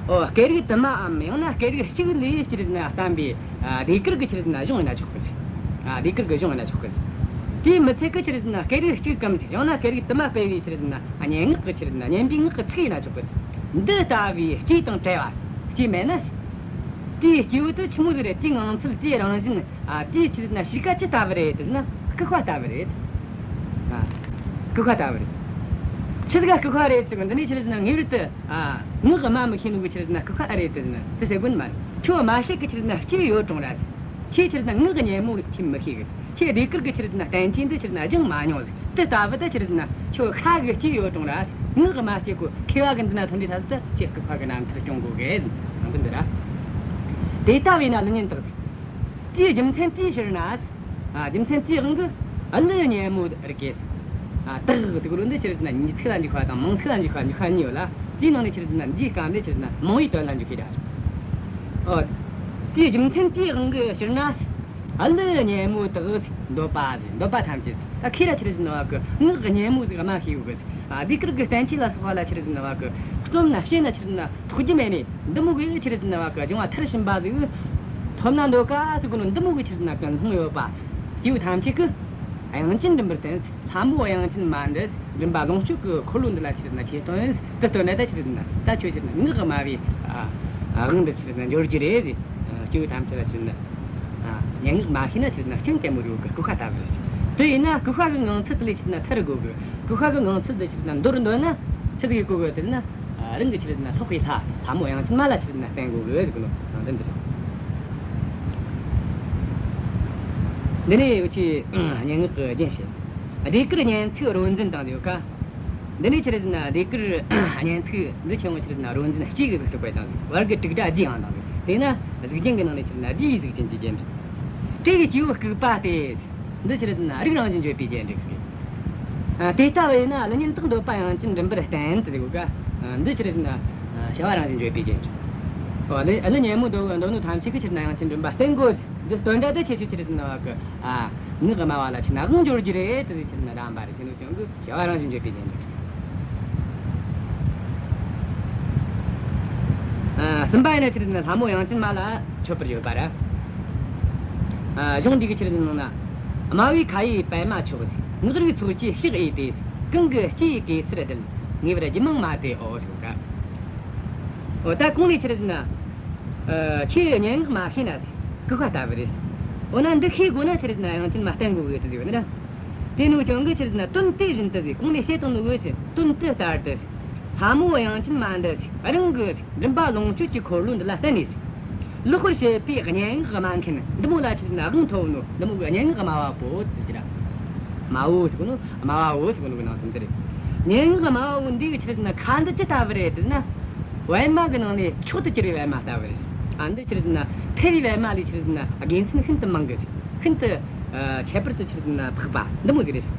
ཨོ། སྐད་རིགས་དུ་མའམ་ཡང་ན་སྐད་རིགས་གཅིག་ལས་ཆི་རེད་ཟེར་ན་བརྩམས་པའི། ཨ། ཟློས་གར་གི་ཆི་རེད་ཟེར་ན་གཞུང་ཡིན་ན་ཆོག་གི། ཨ། ཟློས་གར་གི་གཞུང་ཡིན་ན་ཆོག་གི། དེ་མི་ཚད་ཀི་ཆི་རེད་ཟེར་ན་སྐད་རིགས་གཅིག་གམ་ཡང་ན་སྐད་རིགས་དུ་མ་སྤེལ་བའི་ཆི་རེད་ཟེར་ན་སྙན་ངག་གི་ཆི་རེད་ཟེར་ན་སྙན་པའི་ངག་གི་ཚིག་ཡིན་ན་ཆོག་གི། འདི་ལྟ་བུའི་སྐྱེས་དང་བྲལ་བ། སྐྱེས་མེད་ན། དེའི་སྐྱེས་བུ་དེ་ཆི་མོ་ཟིག་རེད། དེའི་ངང་ཚུལ། དེའི་རང་བཞིན། ཨ། དེའི་ཆི་རེད་ཟེར་ན་གཤིས་ཀ་ཅི་ལྟ་བུ་རེད་ཟེར་ན་ལྐུགས་པ་ལྟ་བུ་རེད། ཨ། ལྐུགས་པ་ལྟ་བུ་རེད། ཆི་ཟིག་ག་ལྐུགས་པ་རེད་ཟེར་གི། འདི་ནས་ཆི་རེད་ཟེར་ན་ངེས་པར་དུ། ཨ། ངག་སྨྲ་མི་ཤེས་ནོ་གི་ཆི་རེད་ཟེར་ན་ལྐུགས་པ་ཨེ་རེད་ཟེར་ན་དེ་ཟེར་དགོས་ནི་མ་རེད། ཁྱོད་སྨྲ་བྱེད་གི་ཆི་རེད་ཟེར་ན་ལྕེ་ཡོད་རུང་ར། ཁྱེད་ཆི་རེད་ཟེར་ན་ངག་སྙན་མོ་ཁྱེད་མི་ཤེས་གི། ཁྱེད་ཟློས་གར་གི་ཆི་རེད་ཟེར་ན་བསྟན་བཅོས་འདི་ཆི་རེད་ཟེར་ན་སྦྱངས་མ་མྱོང་ཟིག་དེ་ལྟ་བུ་དེ་ཆི་རེད་ཟེར་ན་ཁྱོད་ཤ་གི་ལྕེ་ཡོད་རུང་ར། ངག་སྨྲ་བྱེད་གོ་མཁས་པ་གི་མདུན་ན་ཐོན་དུས་ཐ་ཚོ་དེ་ཁྱེད་ལྐུགས་པ་གི་རྣམ་ཐར་སྐྱོང་དགོས་གི་ཟེར། དེ་ལྟ་བས་ན་གླུ་སྙན་དག་དེའི་རྒྱུ་མཚན་དེའི་ཕྱིར་ན། ཨ། རྒྱུ་མཚན་དེའི་དབང་གིས་གླུ་སྙན་མོ་རིག་གེ། ཨ། དག་ཟེར་གོ་ནོ་འདི་ཆི་རེད་ཟེར་ན་ཉིས་ཚིག་ལ་འཇུག་པ་དང་མང་ཚིག་ལ་འཇུག་པ། འཇུག་པ་གཉིས་ཡོད་ལ། དེའི་ནང་ནས་ཆི་རེད་ཟེར་ན་འདིའི་སྐབས་འདི་ཆི་རེད་ཟེར་ན་མང་བའི་དོན་ལ་འཇུག་གི་ར། ཨོ། དེའི་རྒྱུ་མཚན་དེའི་དབང་གི་ཕྱིར་ན། གླུ་སྙན་མོ་དག་འདོད་པ་ཟེར། འདོད་པ་ཐམས་ཅད། ཨ། ཁྱེད་ར་ཆི་རེད་ཟེར་ན་བ་གི་ངག་སྙན་མོ་ཟིག་སྨྲ་ཤེས་ཡོད་གི། ཨ། ཟློས་གར་གི་བསྟན་བཅོས་ལ་སོགས་པ་ལ་ཆི་རེད་ཟེར་ན་བ་གི་རྩོམ་ན་བཤད་ན་ཆི་རེད་ཟེར་ན་ཐོགས་རྒྱུ་མེད་ནི། འདི་མོ་གི་ཆི་རེད་ཟེར་ན་བ་གི་སྦྱང་བ་མཐར་ཕྱིན་པ་ཟིག་ཐོབ་ན་འདོད་ག་ཟེར་གོ་ནོ་འདི་མོ་གི་ཆི་རེད་ཟེར་ན་ཀུན་སློང་ཡོད་པ། སྐྱེས་བུ་ཐམས་ཅད་ཀྱིས་དབྱངས་ཅན་མགྲིན་པར་བསྟེན། ལྷ་མོ་དབྱངས་ཅན་མ་འདི། མགྲིན་པ་ལོངས་སྤྱོད་ཀྱི་འཁོར་ལོ་འདི་ལ་ཆི་རེད་ན་ཆོས་སྟོན་དེ་སྟོན་ན། ད་ཆི་རེད་ན་ད་ཁྱོད་ཆི་རེད་ན་ངག་སྨྲ་བའི་ཨ་ཨ་དབང་འདི་ཆི་རེད་ན་འབྱོར་རྒྱུ་རེད། ཨ་སྐྱེ་བོ་ཐམས་ཅད་ལ་ཆི་རེད་ན་ཨ་སྙན་ངག་མ་ཤེས་ན་ཆི་རེད་ན་སྐྱོན་དེ་མོ་ཡོད་གི། སྐུ་ཤ་ལྟ་བུ་རེད། དེ་ཡིན་ན་སྐུ་ཤ་གི་ངང་ཚུལ་དེ་ལས་ཆི་རེད་ན་ཐར་དགོས་གི། སྐུ་ཤ་གི་ངང་ཚུལ་དེ་ཆི་རེད་ན་མདོར་འདོན་ན་ཆི་ཟིག་ཡེད་དགོས་གི་དེ་ན། ཨ་རང་གི་ཆི་རེད་ན་ལྷག་པའི་ལྷ་ལྷ་མོ་དབྱངས་ཅན་མ་ལ་ཆི་རེད་ན་བརྟེན་དགོས་གི་ཟེར་གི་ནོ། ནང་དོན་འདི་རེད། འདི་ནས་འུ་ཆོས་སྙན་ངག་གི་རྒྱན་བཤད། ཟློས་གར་སྙན་ཚིག་རོ་འཛིན་དང་ཡོད་ཀ། འདི་ནས་ཆི་རེད་ན་ཟློས་གར་སྙན་ཚིག་འདི་ཆེན་མོ་ཆི་རེད་ན་རོ་འཛིན་གཅིག་གི་གཟུགས་སུ་བཀོད་དང་། བར་གྱི་དྲུག་སྒྲ་བསྡུས་ཡང་དང་། དེས་ན་གཟུགས་ཅན་གྱི་ནང་ནས་ཆི་རེད་ན་བསྡུས་པའི་གཟུགས་ཅན་གྱི་རྒྱན་རེད། སྤྲེའུ་སྐྱེ་བོ་ལྐུགས་པ་སྟེ། འདི་ཆི་རེད་ན་རིགས་རང་བཞིན་བརྗོད་པའི་རྒྱན་རེད། ཨ་དེ་ལྟ་བས་ན་གླུ་སྙན་དག་འདོད་པ་དབྱངས་ཅན་མགྲིན་པར་བསྟན་ཟེར་གོ་ཀ། ཨ་འདི་ཆི་རེད་ན་ཨ་བྱ་བ་རང་བཞིན་བརྗོད་པའི་རྒྱན་རེད། ཨོ་གླུ་གླུ་སྙན་མོ་འདོད་འདོད་ནོ་ཐམས་ཅད་ཀྱིས་ཆི་རེད་ན་དབྱངས་ཅན་མགྲིན་པ་བསྟན་དགོས། འདི་སྟོན་སྒྲ་དེ་ཁྱེད་ཆོས་ཆི་རེད་ན་བ་གི་ཨ་ངག་སྨྲ་བ་ལ་ཆི་རེད་ན་དབང་འབྱོར་རྒྱུ་རེད། དེ་ཆི་རེད་ན་རྣམ་པ་རེད། དེ་ནོ་ཀྱང་གི་བྱ་བ་རང་བཞིན་བརྗོད་པའི་རྒྱན་རེད། ཨ་གསུམ་པ་ཡིན་ན་ཆི་རེད་ན་ལྷ་མོ་དབྱངས་ཅན་མ་ལ་མཆོད་པར་ཡོད་པ་རེད། ཨ་གཞུང་འདི་གི་ཆི་རེད་ན་ནང་ན། སྨྲ་བའི་ཁ་ཡི་པདྨ་མཆོག། ངག་རིག་ཚོགས་ཀྱི་ཕྱག་འོས་ཏེ། གང་གི་ལྕེ་ཡི་གེ་སར་རྡུལ། ངེས་པར་རྒྱུད་མང་མ་དེའོ་ཟེར་ག། འོ་ད་གོང་ནས་ཆི་རེད་ན། ཨ་ཁྱེད་སྙན་ངག་མ་ཤེས་ན་ཟེར། སྐུ་ཤ་ལྟ་བུ་རེད། འོ་ན་འདི་ཤེས་དགོས་ན་ཆི་རེད་ན་དབྱངས་ཅན་མ་བསྟེན་དགོས་གི་ཟེར་ཡོད་ན། དེ་ནོ་ཀྱང་གི་ཆི་རེད་ན་དོན་དེ་བཞིན་དུ་ཟེར། གོང་ནས་བཤད་བཏང་ནོ་གི་ཟེར་དོན་དེ་ལྟར་དུ་ཟེར། ལྷ་མོ་དབྱངས་ཅན་མ་འདི་ཟེར་རང་གི་མགྲིན་པ་ལོངས་སྤྱོད་ཀྱི་འཁོར་ལོ་འདི་ལ་བརྟེན་ནས་ཟེར། ལེགས་པར་བཤད་པའི་སྙན་ངག་སྨྲ་མཁན་འདི་མོ་ལ་ཆི་རེད་ན་དབང་ཐོབ་ནོ་འདི་མོ་གི་སྙན་ངག་སྨྲ་བ་པོ་ཟེར་གྱི་ར། སྨྲ་བོ་ཟེར་གོ་ནོ། སྨྲ་བ་བོ་ཟེར་གོ་ནོ་གི་ནང་དོན་འདི་རེད། སྙན་ངག་སྨྲ་བ་བོ་འདི་གི་ཆི་རེད་ན་ཁ་འདི་ཅི་ལྟ་བུ་རེད་ཟེར་ན། པད་མ་གི་ནང་ནས་མཆོག་ཏུ་གྱུར་པའི་པད་མ་ལྟ་བུ་རེད། ཨ་འདི་ཆི་རེད་ན་ཕལ་བའི་པད་མ་ལས་ཆི་རེད་ན་དགེ་མཚན་ཤིན་ཏུ་མང་གི་རེད། ཤིན་ཏུ་ཨ་ཁྱད་པར་དུ་ཆི་རེད་ན་འཕགས་པ་འདི་མོ་ཟིག་རེད།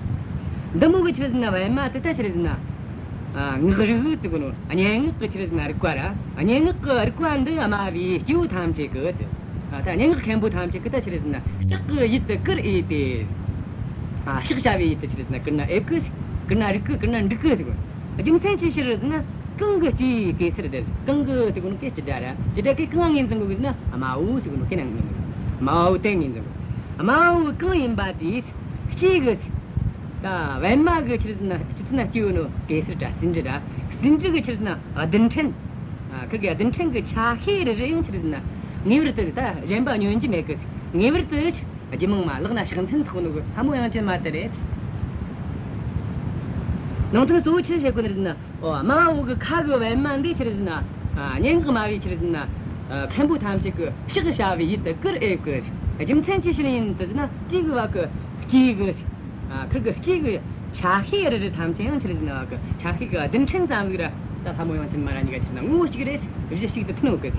འདི་མོ་གི་ཆི་རེད་ན་པད་མ་དེ་ད་ཆི་རེད་ན། ཨ་ངག་རིག་ཟེར་གོ་ནོ། སྙན་ངག་གི་ཆི་རེད་ན་རིག་པ་ར། སྙན་ངག་གི་རིག་པ་འདི་སྨྲ་བའི་སྐྱེ་བོ་ཐམས་ཅད་ཀྱི་ཟེར། ཨ་ད་སྙན་ངག་མཁན་པོ་ཐམས་ཅད་ཀྱི་ད་ཆི་རེད་ན་ཕྱག་གི་ཡུལ་དུ་བཀུར་འོས་ཏེ། ཨ་ཕྱག་བྱ་བའི་ཡུལ་དུ་ཆི་རེད་ན་བཀུར་ན་འོས་གི། བཀུར་ན་རིགས་གི། བཀུར་ན་འགྲིག་གི་ཟེར་གོ། རྒྱུ་མཚན་ཅི་ཕྱིར་ཟེར་ན། གང་གི་ལྕེ་ཡི་གེ་སར་རྡུལ། གང་གི་ཟེར་གོ་ནོ་གན་སྤྱི་སྒྲ་ར། སྤྱི་སྒྲ་གི་གང་ངོས་འཛིན་དགོས་ཟེར་ན་སྨྲ་བོ་ཟེར་གོ་ནོ་གན་ངོས་འཛིན་དགོས། སྨྲ་བ་བོ་དེ་ངོས་འཛིན་དགོས། སྨྲ་བ་བོ་གང་ཡིན་པ་དེས་ལྕེ་གི་ད་པད་མ་གི་ཆི་རེད་ན་སྤྱི་ཚུལ་ན་སྐྱེས་ཡོད་ནོ་གེ་སར་ར་ཟེར་འདྲ་ར། ཟེར་འདྲ་གི་ཆི་རེད་ན་རྡུལ་ཕྲན། ཨ་ཁི་གི་རྡུལ་ཕྲན་གི་ཆ་ཤས་རེ་རེ་ཡང་ཆི་རེད་ན་ངེས་པར་དུ་ད་གཞན་པ་ཉོན་རྒྱུ་མེད་གི། ངེས་པར་དུ་རྒྱུད་མང་མ་ལག་ན་ཕྱག་མཚན་ཐོགས་ནོ་གི་ལྷ་མོ་དབྱངས་ཅན་མ་དེ་རེད། ནང་དོན་གཙོ་བོ་ཆི་བཤད་གོ་ནི་རེད་ན། ཨོ་སྨྲ་བ་བོ་གི་ཁ་གི་པད་མ་འདི་ཆི་རེད་ཟེར་ན། ཨ་སྙན་ངག་སྨྲ་བའི་ཆི་རེད་ཟེར་ན། ཨ་མཁན་པོ་ཐམས་ཅད་ཀྱི་ཕྱག་བྱ་བའི་ཡུལ་དུ་བཀུར་འོས་གི། རྒྱུ་མཚན་ཅི་ཕྱིར་ཡིན་ཟེར་ན། ལྕེ་གི་བ་གི་ལྕེ་གི། ཨ་ཁིར་གི་ལྕེ་གི་ཆ་ཤས་རེ་རེ་ཐམས་ཅད་ཡང་ཆི་རེད་ཟེར་ན་བ་གི་ཆ་ཤས་གི་རྡུལ་ཕྲན་ཙམ་ཟིག་ར། ད་ལྷ་མོ་དབྱངས་ཅན་མ་ར་གཉིས་ཀ་ཆི་རེད་ན་ངོ་བོ་གཅིག་རེད། གཞི་གཅིག་ཏུ་མཐུན་ཡོད་གི།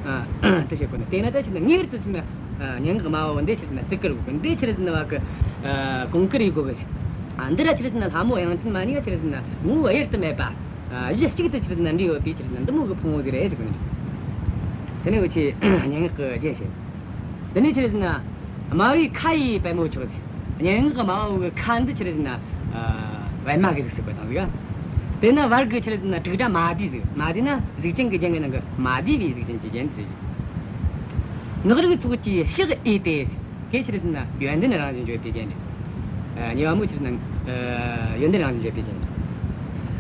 ཨ་དེ་བཤད་གོ་ནི། དེས་ན་ད་ཆི་རེད་ན་ངེས་པར་དུ་ཆི་རེད་ན། ཨ་སྙན་ངག་སྨྲ་བ་འདི་ཆི་རེད་ན་བརྩི་བཀུར་དགོས། འདི་ཆི་རེད་ན་བ་གི་ཨ་གོང་བཀུར་ཡེད་དགོས་གི། ཨ་འདི་ར་ཆི་རེད་ན་ལྷ་མོ་དབྱངས་ཅན་མ་གཉིས་ཀ་ཆི་རེད་ན་ངོ་བོ་དབྱེར་དུ་མེད་པ། ཨ་གཞི་གཅིག་ཏུ་ཆི་རེད་ན་འདྲེས་ཡོད་པའི་ཆི་རེད་ན་འདི་མོ་གི་ཕུང་བོ་ཟིག་རེད་ཟེར་གོ་ནི། དེ་ནས་འུ་ཆོས་སྙན་ངག་གི་རྒྱན་བཤད། འདི་ནས་ཆི་རེད་ན་སྨྲ་བའི་ཁ་ཡི་པད་མོ་མཆོག་ཟེར། སྙན་ངག་སྨྲ་བ་བོ་གི་ཁ་འདི་ཆི་རེད་ན་ཨ་པད་མ་གི་གཟུགས་སུ་བཀོད་བཏང་ཟིག། དེ་ན་བར་གི་ཆི་རེད་ན་དྲུག་སྒྲ་མ་བསྡུས་ཟིག། མ་བསྡུས་ན་གཟུགས་ཅན་གི་རྒྱན་གི་ནང་གི་མ་བསྡུས་པའི་གཟུགས་ཅན་གྱི་རྒྱན་ཟེར། ངག་རིག་ཚོགས་ཀྱི་ཕྱག་འོས་ཏེ། གན་ཆི་རེད་ཟེར་ན་ཡོན་ཏན་རང་བཞིན་བརྗོད་པའི་རྒྱན་རེད། ཨ་གཉིས་པ་མོ་ཆི་རེད་ན་ཨ་ཡོན་ཏན་རང་བཞིན་བརྗོད་པའི་རྒྱན་རེད།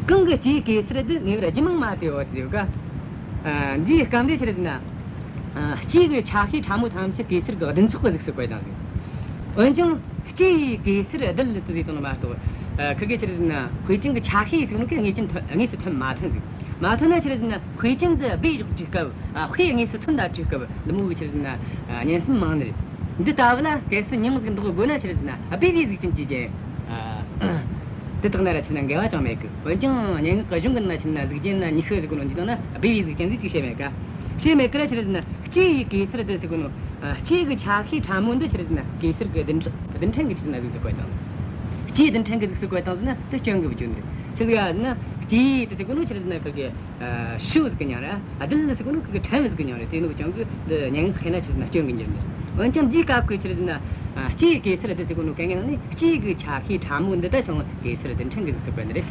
གང་གི་ལྕེ་ཡི་གེ་སར་རྡུལ། ངེས་པར་རྒྱུད་མང་མ་དེའོ་ཟེར་ཡོད་ཀ། ཨ་འདིའི་སྐབས་འདི་ཆི་རེད་ཟེར་ན། ཨ་ལྕེ་གི་ཆ་ཤས་ཕྲ་མོ་ཐམས་ཅད་གེ་སར་གི་རྡུལ་ཚོགས་གི་གཟུགས་སུ་བཀོད་བཏང་ཟིག། འོན་ཀྱང་ལྕེ་ཡི་གེ་སར་རྡུལ་ལ་བརྩི་ཟིག་བཏང་ནི་མ་གཏོགས། ཨ་ཁི་གེ་ཆི་རེད་ཟེར་ན་དཔེ་ཅན་གི་ཆ་ཤས་ཟིག་ནོ་གན་དངོས་ཅན་ཐོན། དངོས་སུ་ཐོན་མ་ཐོན་ཟིག། མ་ཐོན་ན་ཆི་རེད་ཟེར་ན་དཔེ་ཅན་དེ་སྦས་བཞག་དུས་སྐབས། ཨ་དཔེ་དངོས་སུ་ཐོན་ད་དུས་སྐབས་འདི་མོ་གི་ཆི་རེད་ཟེར་ན་ཨ་བརྙན་གསུམ་མང་ནི་རེད། འདི་ལྟ་བུ་ལ་གལ་སྲིད་མྱིང་ཟིག་འདོགས་དགོས་ན་ཆི་རེད་ཟེར་ན་སྦས་པའི་གཟུགས་ཅན་གྱི་རྒྱན། ཨ་དེ་དག་ན་ར་ཆི་རེད་ན་འགལ་བ་ཅང་མེད་གི། འོན་ཀྱང་སྙན་ངག་གི་གཞུང་གི་ནང་ན་ཆི་རེད་ན་གཟུགས་ཅན་ན་ཉི་ཤུ་ཟེར་གོ་ནོ་འདི་དག་ན་སྦས་པའི་གཟུགས་ཅན་ཟིག་ཅིག་བཤད་མེད་ག། བཤད་མེད་གི་ར་ཆི་རེད་ཟེར་ན་ལྕེ་ཡི་གེ་སར་རྡུལ་ཟེར་གོ་ནོ། ཨ་ལྕེ་གི་ཆ་ཤས་ཕྲ་མོ་འདི་ཆི་རེད་ཟེར་ན་གེ་སར་གི་རྡུལ་ཕྲ། རྡུལ་ཕྲན་གི་ཆི་རེད་ན་གཟུགས་སུ་བཀོད་བཏང་། ལྕེ་རྡུལ་ཕྲན་གི་གཟུགས་སུ་བཀོད་བཏང་ཟེར་ན་དེ་སྐྱོན་གི་བརྗོད་ནི་རེད། ཆི་ཟིག་ཡ་ཟེར་ན་ལྕེ་ཡི་དེ་ཟེར་གོ་ནོ་ཆི་རེད་ཟེར་ན་ཁི་གེ། ཨ་ཤུ་ཟིག་གི་མྱིང་ར། ཨ་རྡུལ་ཟེར་གོ་ནོ་ཁི་གེ་ཕྲན་ཟིག་གི་མྱིང་རེད། དེ་ནོ་ཀྱང་གི་འདི་སྙན་ངག་ཧེ་ན་ཆི་རེད་ན་སྐྱོན་གི་འགྱུར་ནི། འོན་ཀྱང་འདིའི་སྐབས་ཀྱི་ཆི་རེད་ཟེར་ན། ཨ་ལྕེ་ཡི་གེ་སར་རྡུལ་ཟེར་གོ་ནོ་གན་གི་ནང་ནས་ལྕེ་གི་ཆ་ཤས་ཕྲ་མོ་འདི་ད་ཆུང་གེ་སར་རྡུལ་ཕྲན་གི་གཟུགས་སུ་བཀོད་ནི་རེད།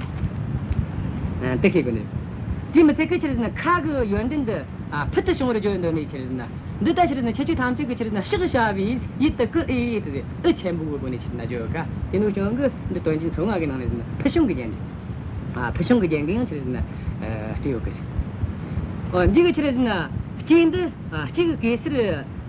ཨ་དེ་ཤེས་དགོས་ནི་རེད། དེ་མི་ཚད་གི་ཆི་རེད་ཟེར་ན་ཁ་གི་ཡོན་ཏན་འདི། ཨ། ཕུལ་དུ་བྱུང་བར་བརྗོད་འདོད་ནས་ཆི་རེད་ཟེར་ན། འདི་ལྟ་ཆི་རེད་ཟེར་ན་ཁྱད་ཆོས་ཐམས་ཅད་ཀྱི་ཆི་རེད་ཟེར་ན་ཕྱག་བྱ་བའི་ཡུལ་དུ་བཀུར་ཨེ་ཡུལ་དུ་འུ་ཆེན་པོའི་སྒོ་ནས་ཆི་རེད་ཟེར་ན་བརྗོད་ཀ། དེ་ནོ་ཀྱང་གི་འདི་དོན་རྒྱན་མཚོ་སྔ་གི་ནང་ནས་ཟེར་ན་ཕུལ་བྱུང་གི་རྒྱན་རེད། ཨ། ཕུལ་བྱུང་གི་རྒྱན་གི་ཡང་ཆི་རེད་ཟེར་ན། ཨ། སྤྲས་ཡོད་གི། ཨོ། འདི་གི་ཆི་རེད་ཟེར་ན་ལྕེ་འདི། ཨ། ལྕེ་གི་གེ་སར་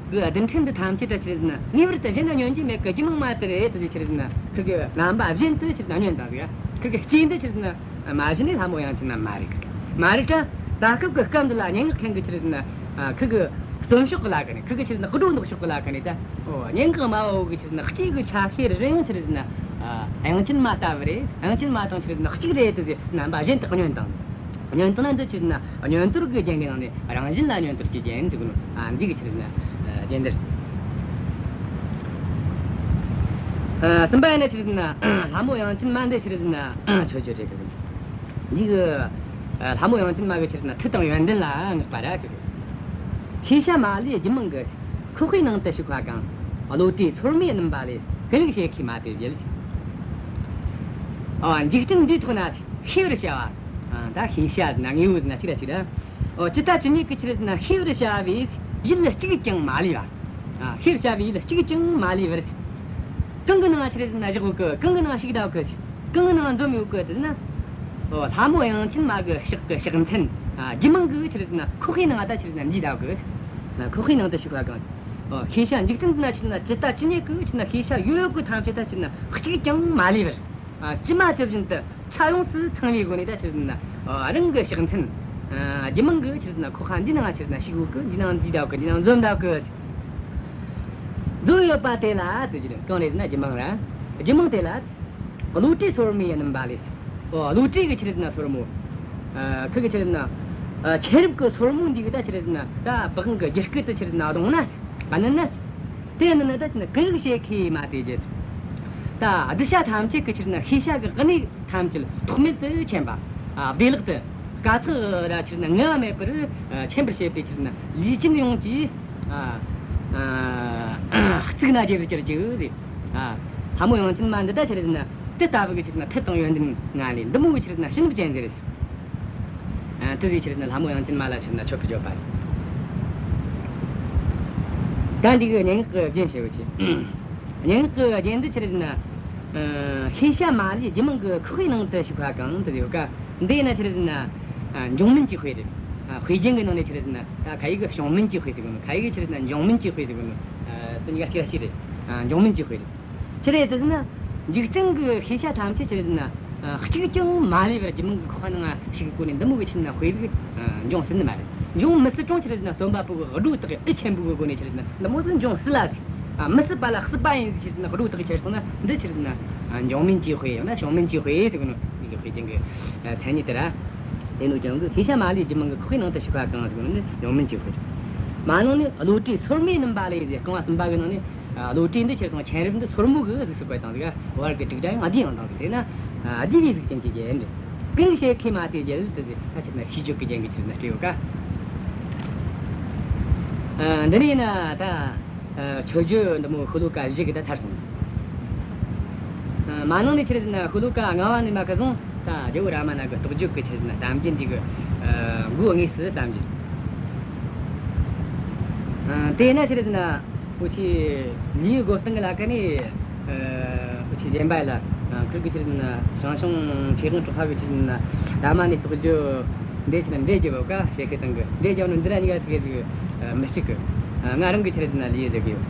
གི་རྡུལ་ཕྲན་འདི་ཐམས་ཅད་ད་ཆི་རེད་ཟེར་ན་ངེས་པར་དུ་གཞན་ན་ཉོན་གྱི་མེད་གི། རྒྱུད་མང་མ་དེ་རེད་དེ་ཆི་རེད་ཟེར་ན་ཁིར་གི་རྣམ་པ་གཞན་དུ་ཆི་རེད་ཟེར་ན་ཉོན་དང་གི། ཁིར་གི་ལྕེ་འདི་ཆི་རེད་ཟེར་ན། མ་གཞི་ནས་ལྷ་མོ་དབྱངས་ཅན་མ་མ་རེད། མ་རེད་དྲ། ད་སྐབས་ཀྱི་སྐབས་འདི་ལ་སྙན་ངག་མཁན་གྱི་ཆི་རེད་ཟེར་ན། ཨ། ཁིར་གི་རྩོམ་ཕྱོགས་ཀྱི་ལ་ཁ་ནས། ཁིར་གི་ཆི་རེད་ཟེར་ན་སྒྲོ་འདོགས་ཕྱོགས་ཀྱི་ལ་ཁ་ནས་ད། ཨོ། སྙན་ངག་སྨྲ་བ་བོ་གི་ཆི་རེད་ཟེར་ན་ལྕེ་གི་ཆ་ཤས་རེ་རེ་ཡང་ཆི་རེད་ཟེར་ན། ཨ། དབྱངས་ཅན་མ་ལྟ་བུ་རེད། དབྱངས་ཅན་མ་དང་ཆི་རེད་ཟེར་ན་གཅིག་རེད་དེ་ཟེར་རྣམ་པ་གཞན་དག་ཉོན་དང་། ཉོན་དང་ན་འདི་ཆི་རེད་ཟེར་ན་ཉོན་དོར་གྱི་རྒྱན་གྱི་ནང་ནས་རང་བཞིན་ལ་ཉོན་དོར་གྱི་རྒྱན་ཟེར་གོ་ནོ། ཨ། འདི་གི་ཆི་རེད་ཟེར་ན། ཨ། རྒྱན་འདིར། ཨ། གསུམ་པ་ཡིན་ན་ཆི་རེད་ཟེར་ན། ལྷ་མོ་དབྱངས་ཅན་མ་འདི་ཆི་རེད་ཟེར་ན་མཆོད་བརྗོད་རེད་གི། འདི་གི། ཨ། ལྷ་མོ་དབྱངས་ཅན་མ་གི་ཆི་རེད་ཟེར་ན་མཐུ་དང་ཡོན་ཏན་ལ་བསྔགས་པ་ར་གི། ཤེས་བྱ་མ་ལུས་རྒྱུད་མང་གི། ཁོག་པའི་ནང་དུ་ཞུགས་པ་གང་། བློ་གྲོས་སོར་མོའི་སྣུམ་པ་ལས། ཀུན་རིག་བྱེད་མཁས་མ་དེ་བརྒྱད། ཨ། འཇིག་རྟེན་འདིའི་ཐོག་ན་ཤེས་པར་བྱ་བ། ཨ། ད་ཤེས་བྱ་ན་དངོས་པོ་ན་གཅིག་ར་གཅིག་ར། ཨོ། ཇི་ལྟ་ཇི་སྙེད་ཀྱི་ཆི་རེད་ཟེར་ན་ཤེས་པར་བྱ་བའི་ཡུལ་གཅིག་ཀྱང་མ་ལུས་པ། ཨ། ཤེས་པར་བྱ་བའི་ཡུལ་གཅིག་ཀྱང་མ་ལུས་པར། གང་གི་ནང་ཆི་རེད་ཟེར་ན་བཞག་ཡོད་གི། གང་གི་ནང་ཞུགས་བསྡད་ཡོད་གི། གང་གི་ནང་འཛོམས་ཡོད་གི་ཟེར་ན། ཨོ། ལྷ་མོ་དབྱངས་ཅན་མ་གི་ཕྱག་གི་ཕྱག་མཚན། ཨ། རྒྱུད་མང་གི་ཆི་རེད་ཟེར་ན་ཁོག་པའི་ནང་ད་ཆི་རེད་ཟེར་ན་འདུས་བསྡད་ཡོད་གི། ཨ། ཁོག་པའི་ནང་དུ་ཞུགས་པ་གང་། ཨོ། ཤེས་བྱ་འཇིག་རྟེན་ན་ཆི་རེད་ཟེར་ན་ཇི་ལྟ་ཇི་སྙེད་ཀྱི་ཆི་རེད་ཟེར་ན་ཤེས་བྱ་ཡོད་ཡོད་གི་ཐམས་ཅད་ད་ཆི་རེད་ཟེར་ན་གཅིག་ཀྱང་མ་ལུས་པར། ཨ། ཇི་མ་ཇི་བཞིན་དུ་ཆ་ཡོངས་སུ་ཚང་བའི་སྒོ་ནས་ད་ཆི་རེད་ཟེར་ན། ཨ། རང་གི་ཕྱག་མཚན། ཨ། རྒྱུད་མང་གི་ཆི་རེད་ཟེར་ན་ཁོག་པ་འདི་ནང་ཆི་རེད་ཟེར་ན་ཞུགས་ཡོད་གི། འདི་ནང་འདུས་བསྡད་ཡོད་གི། འདི་ནང་འཛོམས་བསྡད་ཡོད་གི། འཛོམས་ཡོད་པ་དེ་ལ་དེ་ཆི་རེད། གང་རེད་ཟེར་ན་རྒྱུད་མང་ར། རྒྱུད་མང་དེ་ལ། བློ་གྲོས་སོར་མོའི་སྣུམ་པ་ལས། ཨོ། བློ་གྲོས་ཀྱི་ཆི་རེད་ཟེར་ན་སོར་མོ། ཨ། ཁིར་གི་ཆི་རེད་ཟེར་ན། ཨ། མཁྱེན་རབ་ཀྱི་སོར་མོ་འདི་གིས་ད་ཆི་རེད་ཟེར་ན་ད་པི་ཝང་གི་རྒྱུད་སྐུད་དེ་ཆི་རེད་ཟེར་ན་བརྡུངས་ན། བརྡུངས་ན། དེ་ནི་ནི་ད་ཆི་རེད་ཟེར་ན་ཀུན་རིག་བྱེད་མཁས་མ་དེ་བརྒྱད། ད་གདུལ་བྱ་ཐམས་ཅད་ཀྱི་ཆི་རེད་ཟེར་ན་ཤེས་བྱ་གི་གནས་ཐམས་ཅད་ཐོགས་མེད་དུ་མཁྱེན་པ། ཨ། བདེ་བླག་ཏུ། དཀའ་ཚེགས་ར་ཆི་རེད་ཟེར་ན་ངལ་བ་མེད་པར། ཨ། མཁྱེན་པར་བྱེད་པའི་ཆི་རེད་ཟེར་ན་ལུས་ཅན་ཡོངས་ཀྱི། ཨ། ཨ། གཙུག་ན་རྒྱལ་བར་གྱུར་ཅིག་ཟེར། ཨ། ལྷ་མོ་དབྱངས་ཅན་མ་འདི་ད་ཆི་རེད་ཟེར་ན་དེ་ལྟ་བུ་གི་ཆི་རེད་ཟེར་ན་མཐུ་དང་ཡོན་ཏན་ལྔ་ལས་འདི་མོ་གི་ཆི་རེད་ཟེར་ན་བྱིན་རླབས་ཅན་ཟིག་རེད། ཨ། དེ་ཟིག་ཆི་རེད་ཟེར་ན་ལྷ་མོ་དབྱངས་ཅན་མ་ལ་ཆི་རེད་ཟེར་ན་མཆོད་པར་བརྗོད་པ་རེད། ད་འདི་གི་སྙན་ངག་གི་རྒྱན་བཤད་གོ་ཆེ། སྙན་ངག་གི་རྒྱན་འདི་ཆི་རེད་ཟེར་ན། ཨ། ཤེས་བྱ་མ་ལུས་རྒྱུད་མང་གི་ཁོག་པའི་ནང་དུ་ཞུགས་པ་གང་དུ་ཡོད་ཀ། འདི་ཡིན་ན་ཆི་རེད་ཟེར་ན། ཨ། འབྱུང་མིན་གྱི་དཔེ་རེད། ཨ། དཔེ་རྒྱན་གྱི་ནང་ནས་ཆི་རེད་ཟེར་ན་ད་ཁ་ཡིག་གི་བྱུང་མིན་གྱི་དཔེ་ཟེར་གོ་ནོ། ཁ་ཡིག་གི་ཆི་རེད་ཟེར་ན་འབྱུང་མིན་གྱི་དཔེ་ཟེར་གོ་ནོ། ཨ། དེ་གཉིས་ཀ་གཅིག་ག་གཅིག་རེད། ཨ། འབྱུང་མིན་གྱི་དཔེ་རེད། ཆི་རེད་ཟེར་ན། འཇིག་རྟེན་གྱི་ཤེས་བྱ་ཐམས་ཅད་ཆི་རེད་ཟེར་ན། ཨ། གཅིག་ཀྱང་མ་ལུས་པར་རྒྱུད་མང་གི་ཁོག་པ་ནང་ང་ཞུགས་གོ་ནས་འདི་མོ་གི་ཆི་རེད་ཟེར་ན་དཔེ་ཟིག་ཨ། འབྱུང་སྲིད་ནི་མ་རེད། འབྱུང་མི་སྲིད་རུང་ཆི་རེད་ཟེར་ན་རྩོམ་པ་པོ་གི་སྒྲོ་བཏགས་ཡུལ་ཆེན་པོ་གི་སྒོ་ནས་ཆི་རེད་ཟེར་ན་འདི་མོ་ཟིག་འབྱུང་སྲིད་ལ་ཟེར། ཨ། མི་སྲིད་པ་ལ་སྲིད་པ་ཡིན་ཟེར་ཆི་རེད་ཟེར་ན་སྒྲོ་བཏགས་ཡུལ་ཆེར་སོང་ན་འདི་ཆི་རེད་ཟེར་ན། ཨ། འབྱུང་མིན་གྱི་དཔེ་ཡང་ན་བྱུང་མིན་གྱི་དཔེ་ཟེར་གོ་ནོ། འདི་གི་དཔེ་རྒྱན་གྱི་ཨ། མཚན་ཉིད་དེ་ར། དེ་ནོ་ཀྱང་གི་ཤེས་བྱ་མ་ལུས་རྒྱུད་མང་གི་ཁོག་པའི་ནང་དུ་ཞུགས་པ་གང་ཟེར་གོ་ནོ་ནི་འབྱུང་མིན་གྱི་དཔེ་རེད། མ་ནང་ནི་བློ་གྲོས་སོར་མོའི་སྣུམ་པ་ལས་ཟེར། རྐང་བ་གསུམ་པ་གི་ནང་ནས། ཨ། བློ་གྲོས་འདི་ཆེར་སོང་མཁྱེན་རབ་འདི་སོར་མོ་གི་གཟུགས་སུ་བཀོད་བཏང་ཟིག། བར་གྱི་དྲུག་སྒྲ་ཡང་བསྡུས་ཡང་བཏང་ཟིག། དེས་ན། ཨ། བསྡུས་པའི་གཟུགས་ཅན་གྱི་རྒྱན་རེད། ཀུན་རིག་བྱེད་མཁས་མ་དེ་རྒྱལ་དུ་ཟེར། ད་ཆི་རེད་ཟེར་ན་ཤིས་བརྗོད་ཀྱི་རྒྱན་གྱི་ཆི་རེད་ཟེར་ན་སྤྲས་ཡོད་ཀ། ཨ། འདི་ནས་ན་ད། ཨ། མཆོད་བརྗོད་འདི་མོ་ཤོ་ལོ་ཀ་བཞི་གི་ད་ཚར་སོང་། ཨ། མ་ནང་ནས་ཆི་རེད་ཟེར་ན་ཤོ་ལོ་ཀ་ལྔ་བ་ནས་མ་གི་བཟུང་ད་རྒྱལ་བོ་རཱ་མ་ན་གི་རྟོགས་བརྗོད་ཀྱི་ཆི་རེད་ཟེར་ན་གཏམ་རྒྱུད་འདི་གི། ཨ། མགོ་དངོས་སུ་གཏམ་རྒྱུད། ཨ། དེས་ན་ཆི་རེད་ཟེར་ན། འུ་ཆོས་ལེའུ་འགོ་སྟངས་ལ་ཁ་ནས། ཨ། འུ་ཆོས་གཞན་པ་ལ། ཨ། ཁིར་གི་ཆི་རེད་ཟེར་ན་ཞང་ཞུང་ཆོས་དབང་གྲགས་པ་གི་ཆི་རེད་ཟེར་ན་རཱ་མ་ནའི་རྟོགས་བརྗོད་འདི་ཆི་རེད་འགྲེལ་བརྒྱབ་བ་ཀ། ཞལ་ཤུལ་སྟེང་གི་འགྲེལ་བརྒྱབ་ནོ་འདི་ར་གཉིས་ཀ་ཟིག་གི་ཟིག་མི་གཅིག་གི། ཨ། ང་རང་གི་ཆི་རེད་ཟེར་ན་ལེའུ་ཟིག་གི་ཡོད།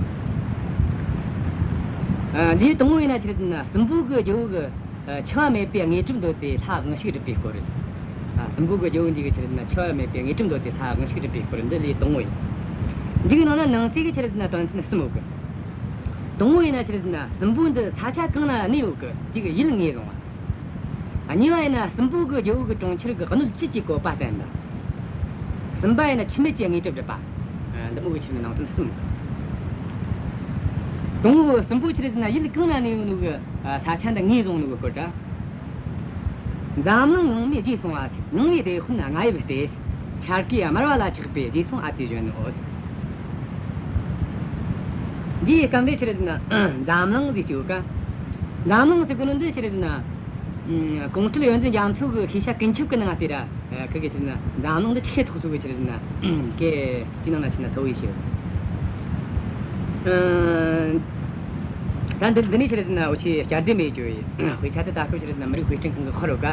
ཨ། ལེའུ་དང་པོ་ཡིན་ན་ཆི་རེད་ཟེར་ན་སྲིན་པོ་གི་རྒྱལ་པོ་གི། ཨ། འཆི་བ་མེད་པའི་དངོས་གྲུབ་འདོད་དེ་ལྷ་དབང་ཕྱུག་སྒྲུབ་པའི་སྐོར་རེད། ཨ། སྲིན་པོ་གི་རྒྱལ་པོ་འདི་གི་ཆི་རེད་ཟེར་ན་འཆི་བ་མེད་པའི་དངོས་གྲུབ་འདོད་དེ་ལྷ་དབང་ཕྱུག་སྒྲུབ་པའི་སྐོར་འདི་ལེའུ་དང་པོ་ཡིན། འདི་གི་ནང་ན་ནང་གསེས་ཀྱི་ཆི་རེད་ཟེར་ན་དོན་ཚན་གསུམ་ཡོད་གི། དང་པོ་ཡིན་ན་ཆི་རེད་ཟེར་ན་སྲིན་པོ་འདི་ས་ཆ་གང་ན་གནས་ཡོད་གི། དེ་གི་ཡུལ་ངོས་བཟུང་བ། གཉིས་པ་ཡིན་ན་སྲིན་པོ་གི་རྒྱལ་པོ་གི་གྲོང་ཁྱེར་གི་སྣོད་བཅུད་ཀྱི་བཀོད་པ་བསྟན་པ། གསུམ་པ་ཡིན་ན་འཆི་མེད་ཀྱི་དངོས་གྲུབ་སྒྲུབ་པ། ཨ། འདི་མོ་གི་ཆི་རེད་ཟེར་ན་ནང་དོན་གསུམ། དང་པོ་སྲིན་པོ་ཆི་རེད་ཟེར་ན་ཡུལ་གང་ན་གནས་ཡོད་ནོ་གི། ཨ། ས་ཆ་འདི་ངོས་བཟུང་ནོ་གི་སྐོར་ད། འཛམ་གླིང་ངང་མོའི་རྗེས་སོང་བ། ངང་མོའི་དེད་དཔོན་རྔ་ཡབ་སྟེ། འཆར་ཀའི་དམར་བ་ལ་ཆགས་པའི་རྗེས་སོང་ཨ་ཏིའི་གཞོན་ནུའོ། འདིའི་སྐབས་འདི་ཆི་རེད་ཟེར་ན་འཛམ་གླིང་ཟེར་གྱི་ཡོད་ཀ། འཛམ་གླིང་ཟེར་གོ་ནོ་འདི་ཆི་རེད་ཟེར་ན། ཨ། གོང་སྤྲུལ་ཡོན་ཏན་རྒྱ་མཚོ་གི་ཤེས་བྱ་ཀུན་ཁྱབ་ཀྱི་ནང་ང་ཟེར་ར། ཨ། ཁི་གེ་ཆི་རེད་ཟེར་ན་འཛམ་གླིང་འདི་ཆེས་ཐོག་སོ་གི་ཆི་རེད་ཟེར་ན་གི་དེའི་ནང་ན་ཆི་རེད་ཟེར་ན་ཐོ་བའི་ཞིག་ཨ། ད་འདི་འདི་ནས་ཆི་རེད་ཟེར་ན་འུ་ཆོས་བསྐྱར་ཟློས་མེད་རྒྱུ་ཡིན། དཔེ་ཆ་དེ་ད་སྐབས་ཆི་རེད་ཟེར་ན་མི་རིགས་དཔེ་སྐྲུན་ཁང་གི་ཁོ་རོ་ཀ།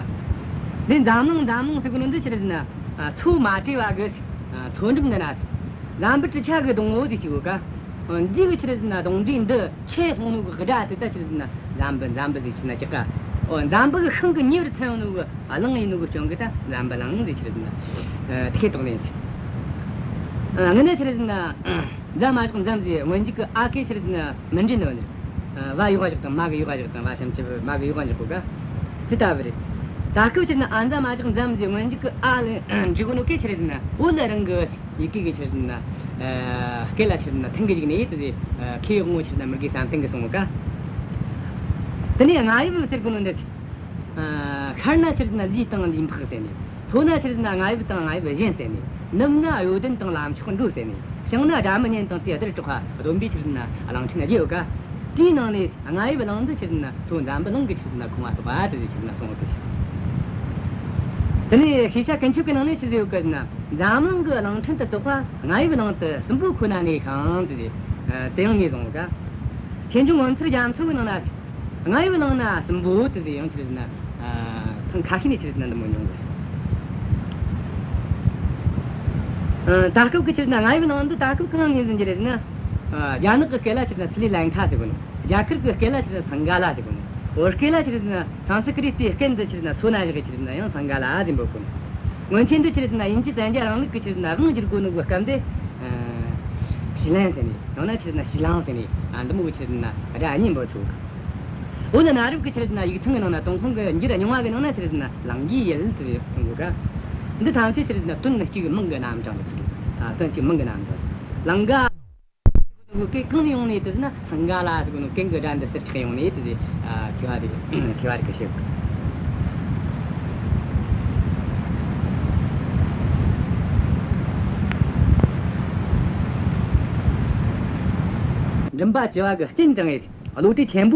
འདི་འཛམ་གླིང་འཛམ་གླིང་ཟེར་གོ་ནོ་འདི་ཆི་རེད་ཟེར་ན། ཨ། མཚོ་མ་བྲོས་པ་གི། ཨ། མཚོ་འགྲམ་འདི་ན། འཛམ་བུ་གྲུ་ཆ་གི་སྡོང་བོ་ཟིག་ཅིག་ཡོད་ཀ། འོ། འདི་གི་ཆི་རེད་ཟེར་ན་སྡོང་འདྲེ་འདི་ཆེས་ལྷུང་ནོ་གི་སྒྲ་དེ་ད་ཆི་རེད་ཟེར་ན་འཛམ་བུ་འཛམ་བུ་ཟིག་ཆི་ཟེར་ན་ཅིག་ག། འོ། འཛམ་བུ་གི་ཤིང་གི་ཉེ་བར་ཚད་ཡོད་ནོ་གི་གླིང་ཡིན་ནོ་གི་རྐྱེན་གིས་ད་འཛམ་བུ་གླིང་ཟིག་ཆི་རེད་ཟེར་ན། ཨ། དེ་ཁེ་དོག་ནས་ཟིག་ཨ། ངི་ནས་ཆི་རེད་ཟེར་ན། འཛམ་མ་བཞག་འཛམ་ཟེར་སྔོན་འཇུག་གི་ཨ་གེ་ཆི་རེད་ཟེར་ན་མི་འདྲེན་ནོ་ནི། ཨ། བ་ཡོག་བཞག་དང་མ་གི་ཡོག་བཞག་དང་བ་ཞབས་ཀྱུ་བུ་མ་གི་ཡོག་བཞག་གོ་ཀ། དེ་ལྟ་བུ་རེད། ད་སྐབས་ཆི་རེད་ཟེར་ན་ཨ་འཛམ་མ་བཞག་འཛམ་ཟེར་སྔོན་འཇུག་གི་ཨ་ལ་འཇུག་གོ་ནོ་གེ་ཆི་རེད་ཟེར་ན་བོད་ལ་རང་གི་ཡི་གེ་གི་ཆི་རེད་ཟེར་ན། ཨ། སྐད་ལ་ཆི་རེད་ཟེར་ན་མཐུན་གི་བཅུག་ནས་ཡིད་དུ་ཟེར། ཨ། ཁོའི་དབང་བོ་ཆི་རེད་ཟེར་ན་མི་དགེ་བསམ་གཏན་གིས་གསུངས་གོ་ཀ། དེ་ནས་རྔ་ཡབ་ཟེར་གོ་ནོ་འདི། ཨ། ཤར་ན་ཆི་རེད་ཟེར་ན་ལུས་དང་ལུས་འཕགས་ཟེར་ནས། མཚོ་ན་ཆི་རེད་ཟེར་ན་རྔ་ཡབ་དང་རྔ་ཡབ་གཞན་ཟེར་ནས། ནུབ་ན་གཡོ་ལྡན་དང་ལམ་མཆོག་འགྲོ་ཟེར་ནས། བྱང་ན་སྒྲ་མི་སྙན་དང་དེ་ལྟར་གྲགས་པ་བསྡོམས་པས་ཆི་རེད་ཟེར་ན་གླིང་ཕྲན་བརྒྱད་ཡོད་ཀ། དེའི་ནང་ནས་རྔ་ཡབ་གླིང་འདི་ཆི་རེད་ཟེར་ན་མཚོ་འཛམ་བུ་གླིང་གི་ཆི་རེད་ཟེར་ན་ཁོངས་ལ་གཏོགས་པ་དེ་ཆི་རེད་ཟེར་ན་གསུངས་ཡོད་གི། དེ་ནས་ཤེས་བྱ་ཀུན་ཁྱབ་ཀྱི་ནང་ནས་ཆི་ཟེར་ཡོད་གི་ཟེར་ན། འཛམ་གླིང་གི་གླིང་ཕྲན་དུ་གཏོགས་པ་རྔ་ཡབ་གླིང་དུ་སྲིན་པོ་ཁོ་ན་གནས་ཤིང་དེ། ཨ། དེ་ཡང་ངོས་བཟུང་ཡོད་ཀ། ཆོས་འབྱུང་ངོ་མཚར་རྒྱ་མཚོ་གི་ནང་ན། རྔ་ཡབ་གླིང་ན་སྲིན་པོ་དེ་ཟེར་ཡང་ཆི་རེད་ཟེར་ན། ཨ། ཐེངས་ཁ་ཤས་ནས་ཆི་རེད་ཟེར་ན་འདི་མོ་མྱོང་གི། ཨ། ད་སྐབས་ཀྱི་ཆི་རེད་ཟེར་ན་རྔ་ཡབ་གླིང་འདི་ད་སྐབས་གང་ངོས་འཛིན་རྒྱུ་རེད་ཟེར་ན། ཨ། རྒྱ་ནག་གི་སྐད་ལ་ཆི་རེད་ཟེར་ན་སི་རི་ལང་ཀ་ཟེར་གོ་ནོ། རྒྱ་གར་གི་སྐད་ལ་ཆི་རེད་ཟེར་ན་སིང་ག་ལ་ཟེར་གོ་ནོ། བོད་སྐད་ལ་ཆི་རེད་ཟེར་ན་སཾ་སྐྲྀ་ཏའི་སྐད་འདི་ཆི་རེད་ཟེར་ན་མཚོ་ན་བཞག་གི་ཆི་རེད་ཟེར་ན་ཡང་སིང་ག་ལ་ཟེར་འབོད་གོ་ནོ། སྔོན་ཆད་འདི་ཆི་རེད་ཟེར་ན་དབྱིན་ཇི་བཙན་རྒྱལ་རིང་ལུགས་ཀྱི་ཆི་རེད་ཟེར་ན་དབང་བསྒྱུར་གོ་ནོ་གི་སྐབས་འདི། ཨ། ཞི་ལན་ཟེར་ནས། ཡང་ན་ཆི་རེད་ཟེར་ན་ཞི་ལང་ཟེར་ནས། ཨ། འདི་མོ་གི་ཆི་རེད་ཟེར་ན་སྒྲ་གཉིས་འབོད་ཆོག་གི། འོ་ན་གནའ་རབས་ཀྱི་ཆི་རེད་ཟེར་ན་ཡིག་ཚང་གི་ནང་ན་ཏུན་ཧོང་གི་འགྱུར་རྙིང་བ་གི་ནང་ན་ཆི་རེད་ཟེར་ན་ལང་ཀའི་ཡུལ་དེ་གསུང་གོ་ཀ། འདི་ཐམས་ཅད་ཆི་རེད་ཟེར་ན་དོན་གཅིག་མིང་གི་རྣམ་གྲངས་ལ་ཟེར། ཨ། དོན་གཅིག་མིང་གི་རྣམ་གྲངས། ལང་ཀ་གི་སྐད་གང་ནས་ཡོང་ནས་དེ་ཟེར་ན་སིང་ག་ལ་ཟེར་གོ་ནོ་གན་གི་སྒྲ་འདི་ཟུར་ཆག་ཡོང་ནས་དེ་ཟེར། ཨ། མཁས་པ་རིགས་མཁས་པ་རིགས་ཀྱིས་བཤད་གོ། མགྲིན་པ་བཅུ་པ་གི་སྤྱན་དྲངས་ཡས་བློ་གྲོས་ཆེན་པོ།